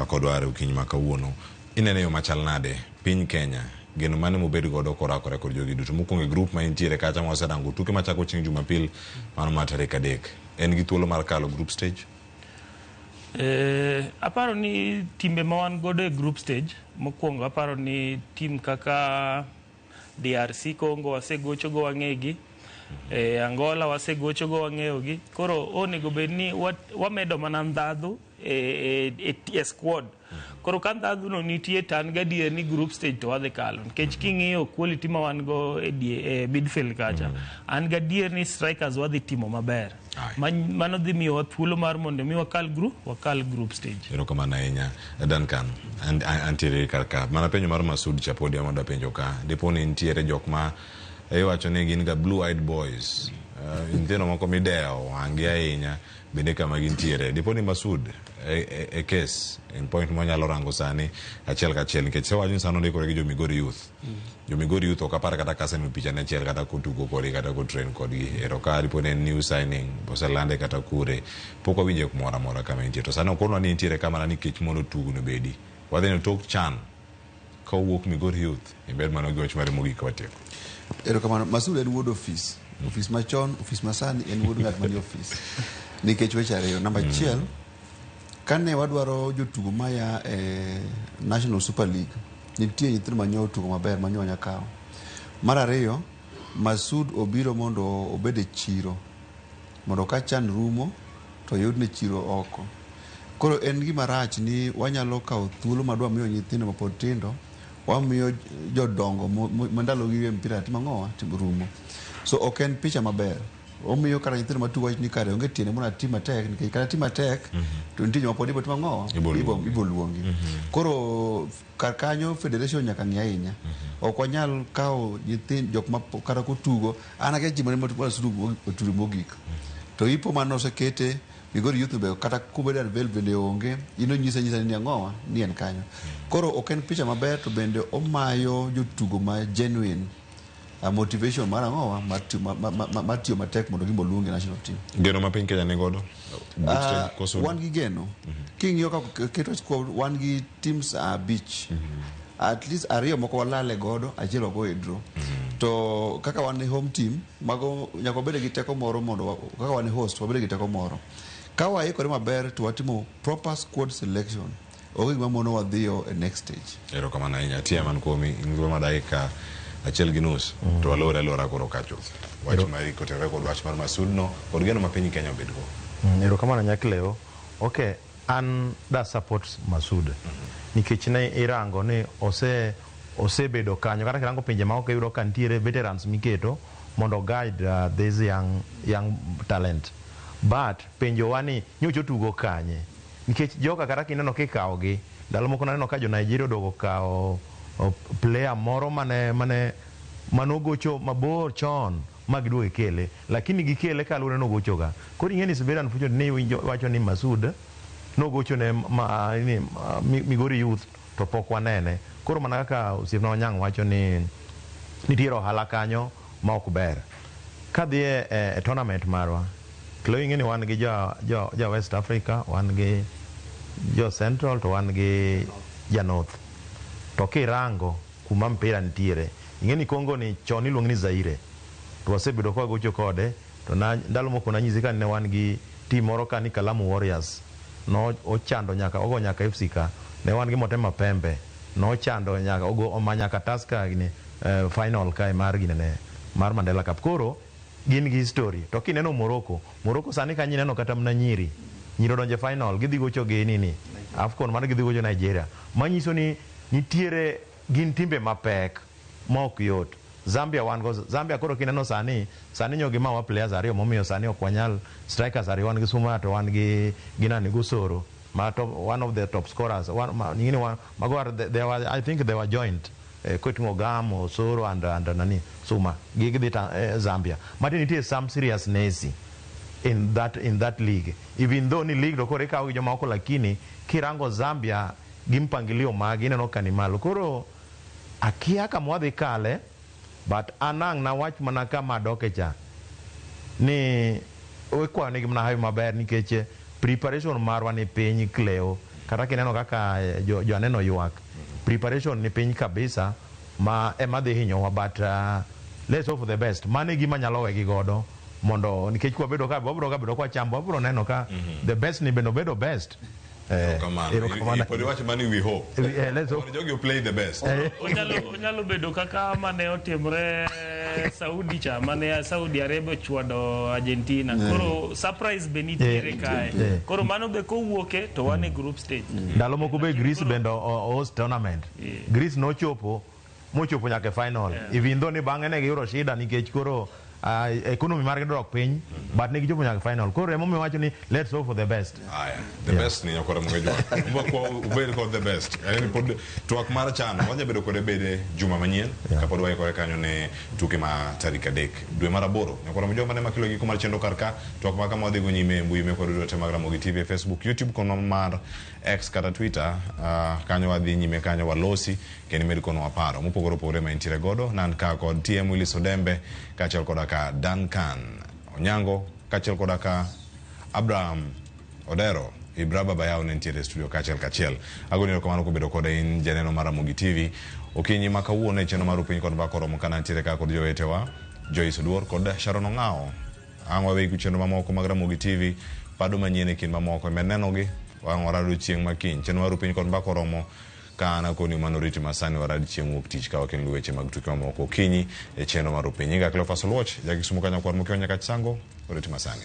S1: kodwa are okinyi ma kawuono. Inene yo machal nade piny Kenya geno mane mobed godo korakore kod jogi duto? Mokwongo e group ma intiere kacha ma waserango tuke machako chieng' Jumapil mano mar tarik 3. En gi thuolo mar kalo group stage?
S3: Aparo ni timbe ma wan godo e group stage mokwongo aparo ni team kaka DRC Congo wasegochogo wang'egi, Angola wasegochogo wang'eyogi. Koro onego bed ni wamedo mana ndhadhu e squad. Koro ka ndhadhu no nitie to an gadier ni group stage to wadhi kalo. Nikech king'iyo quality ma wan go e midfield kacha, an gadier ni strikers wadhi timo maber. Mano dhi miyowa thuolo mar mondo mi wakal group stage.
S1: Erokamano ahinya Duncan. Antiere kar ka. Mana penjo mar Masud cha podi ema adwa penjo ka. Dipo ni nitiere jok ma iwacho ni gin ga blue eyed boys. Nyithindo moko midewo wang'gi ahinya bende kama gintiere. Dipo ni Masud e case in point mwanyalo rango sani achiel kachiel nikech sewacho ni sani ondikore gi jo Migori Youth. Jo Migori Youth ok apar kata kaseneno picha ne achiel kata kotugo kodgi kata kotrain kodgi. Ero ka dipo ni en new signing oselande kata kure pok wawinje kumoro amora kama entie. To sani okonwa ni entiere ka mana nikech mondo tugno obedi. Wadhi ni tok chan ka owuok Migori Youth ibed mano gi wach mare mogik ka watieko.
S14: Erokamano. Masud en wuod ofis. Ofis machon, ofis masani en wuod ng'at manie ofis. Nikech weche ariyo. Namba achiel, kane wadwaro jotugo maya e National Super League, nitie nyithindo manyo tugo maber manyo wanya kawo. Mar ariyo, Masud obiro mondo obed e chiro. Mondo ka chan rumo, to yudne chiro oko. Koro en gima rach ni wanyalo kawo thuolo madwa miyo nyithindo mapod tindo, wamiyo jodongo ma ndalogi e mpira timo ang'owa? Timo rumo. So ok en picha maber. Omiyo kata nyithindo matugo wach ni kare onge tiende mondo atim matek nikech kata tim matek to nitie joma pod ibo timo ang'owa? Ibo luongi. Koro kar kanyo federation nyaka ng'i ahinya. Ok wanyal kawo nyithindo jok ma kata kotugo an akia ji mane otugo mogik. To ipo mane osekete Migori Youth be kata kubedo unveil bende onge in onyisa nyisa ni ang'owa ni en kanyo. Koro ok en picha maber to bende omayo jotugo ma genuine motivation mar ang'owa mar tiyo matek mondo gimbo luongi national team.
S1: Geno ma piny Kenya ni godo?
S14: Wan gi geno. King'iyo kaka keto squad wan gi teams abich. At least ariyo moko walale godo, achiel wago e draw. To kaka wan e home team, mago nyaka wabed gi teko moro mondo kaka wan e host wabed gi teko moro. Ka waikore maber to watimo proper squad selection, onge gima mono wadhiyo e next stage.
S1: Erokamano ahinya. Tia man kuomi in gi dakika 1.5 to walore alora koro ka chuth. Wach mari kotenore kod wach mar Masud no kod geno ma piny Kenya obedgo.
S15: Erokamano Nyakleo. Okay, an da support Masud. Nikech ne irango ni osebedo kanyo kata kirango pinje ma ok iyudo ka nitiere veterans miketo mondo guide this young talent. But penjo wa ni nyocha otugo kanye? Nikech joka kata kineno kikawogi, ndalo moko naneno ka jo Nigeria oduogo kawo player moro mane manogocho mabor chon ma giduogo gikele, lakini gikele kaluwore nogochoga. Koro ing'e ni it's very unfortunate ni wacho ni Masud nogocho ne Migori Youth to pok wanene. Koro mana kaka osiepna Wanyang' wacho ni nitiere ohala kanyo ma ok ber. Kadhi e tournament marwa, Chloe ing'e ni wan gi jo West Africa, wan gi jo Central to wan gi ja North. To kirango kuma mpira nitiere, ing'e ni Congo ni chon iluongo ni Zaire. To wasebedo ka wagocho kode, to ndalo moko nanyisi ka ne wan gi team moro ka ni Kalamu Warriors. No ochando nyaka ogo nyaka FC ka. Ne wan gi Motema Pembe. Nochando nyaka ogo oma nyaka Tusker gini final kae mar ginene mar Mandela Cup. Koro gin gi history. To kineno Morocco, Morocco sani kanyo ineno kata mana nyiri. Nyiri odonjo e final, gidhi gocho gi nini? AFCON mano gidhi gocho Nigeria. Manyiso ni nitiere gin timbe mapek ma ok yot. Zambia wan go, Zambia koro kineno sani, sani nyo gimawa players ariyo momiyo sani ok wanyal strikers ariyo, wan gi Suma to wan gi nani Gusoro. Ma top, one of the top scorers. One, ma, ngini one, mago are, they were, I think they were joint. Koting'o Gam, Osoro and nani Suma. Gidhi Zambia. Mati nitie some seriousness. in that league, even though ni league to koro ikawo gi joma oko, lakini kirango Zambia gi mpangilio magi, ineno ka ni malo. Koro akia kama wadhi kale, but an ang' nawach mana kama adoke cha ni ikwayo nigi mana hawi maber, nikech preparation marwa ni piny. Cleo, kata kineno kaka jo aneno ywak, preparation ni piny kabisa, ma ema dhi hinyowa, but let's hope for the best. Mano e gima nyalo wegi godo mondo, nikech kwabedo ka wabiro ka bedo kwachambo, wabiro neno ka the best ni bende obedo best.
S1: Erokamano.
S15: Erokamano.
S1: Pod iwacho mani we hope.
S15: Let's hope.
S1: Mondo jogi play the best.
S3: Onyalo bedo kaka mane otimre Saudi cha, mane Saudi Arabia ochwado Argentina. Koro surprise be nitiere kae. Koro mano be kowuoke to wan e group stage.
S15: Ndalo moko be Greece bende host tournament. Greece nochopo mochopo nyaka e final, even though ni bang'e ne giyudo shida nikech koro economy margi dok piny, but ne gichopo nyaka e final. Koro emomiyo wacho ni let's hope for the best.
S1: Aya, the best ni nyakora mongejwa. Mbakwa ubed kod the best. Yani pod twak mar chano wadhi bedo kode bede juma manyien kapod waikore kanyo ne tuke ma tarik 3 dwe mar 8. Nyakora mojwa mane makelo giko mar chenro kar ka, twak ma kama wadhi go nyime e mbui mekwa duto te mag Ramogi TV, Facebook, YouTube kono mar X kata Twitter. Kanyo wadhi nyime, kanyo walosi kendo imed kono paro mopogore opogore ma intiere godo. Nan ka kod TM Willis Odembe kaachiel koda ka Duncan Onyango kaachiel koda ka Abraham Odero Ibra Baba Yao ne nitiere e studio kaachiel kachiel. Agoni erokamano kubedo koda in janeno mar Ramogi TV. Okinyi ma kawuono e chenro mar Upiny kod Mbaka oromo kana nitiere ka kod jowetewa Joyce Oduor kod Sharon Ong'ao. Ang' waweyi gi chenro mamoko mag Ramogi TV pado manyien e kind mamoko. Med nenogi wang' warado chieng' makiny. Chenro mar Upiny kod Mbaka oromo ka an akoni mano riti masani warad chieng' wuok tich ka wakendo weche mag tuke mamoko okinyi e chenro mar Upiny. Nyinga Cleophas Oluoch, jakisumu kanyakwar mokiewo nyaka Chisango, oriti masani.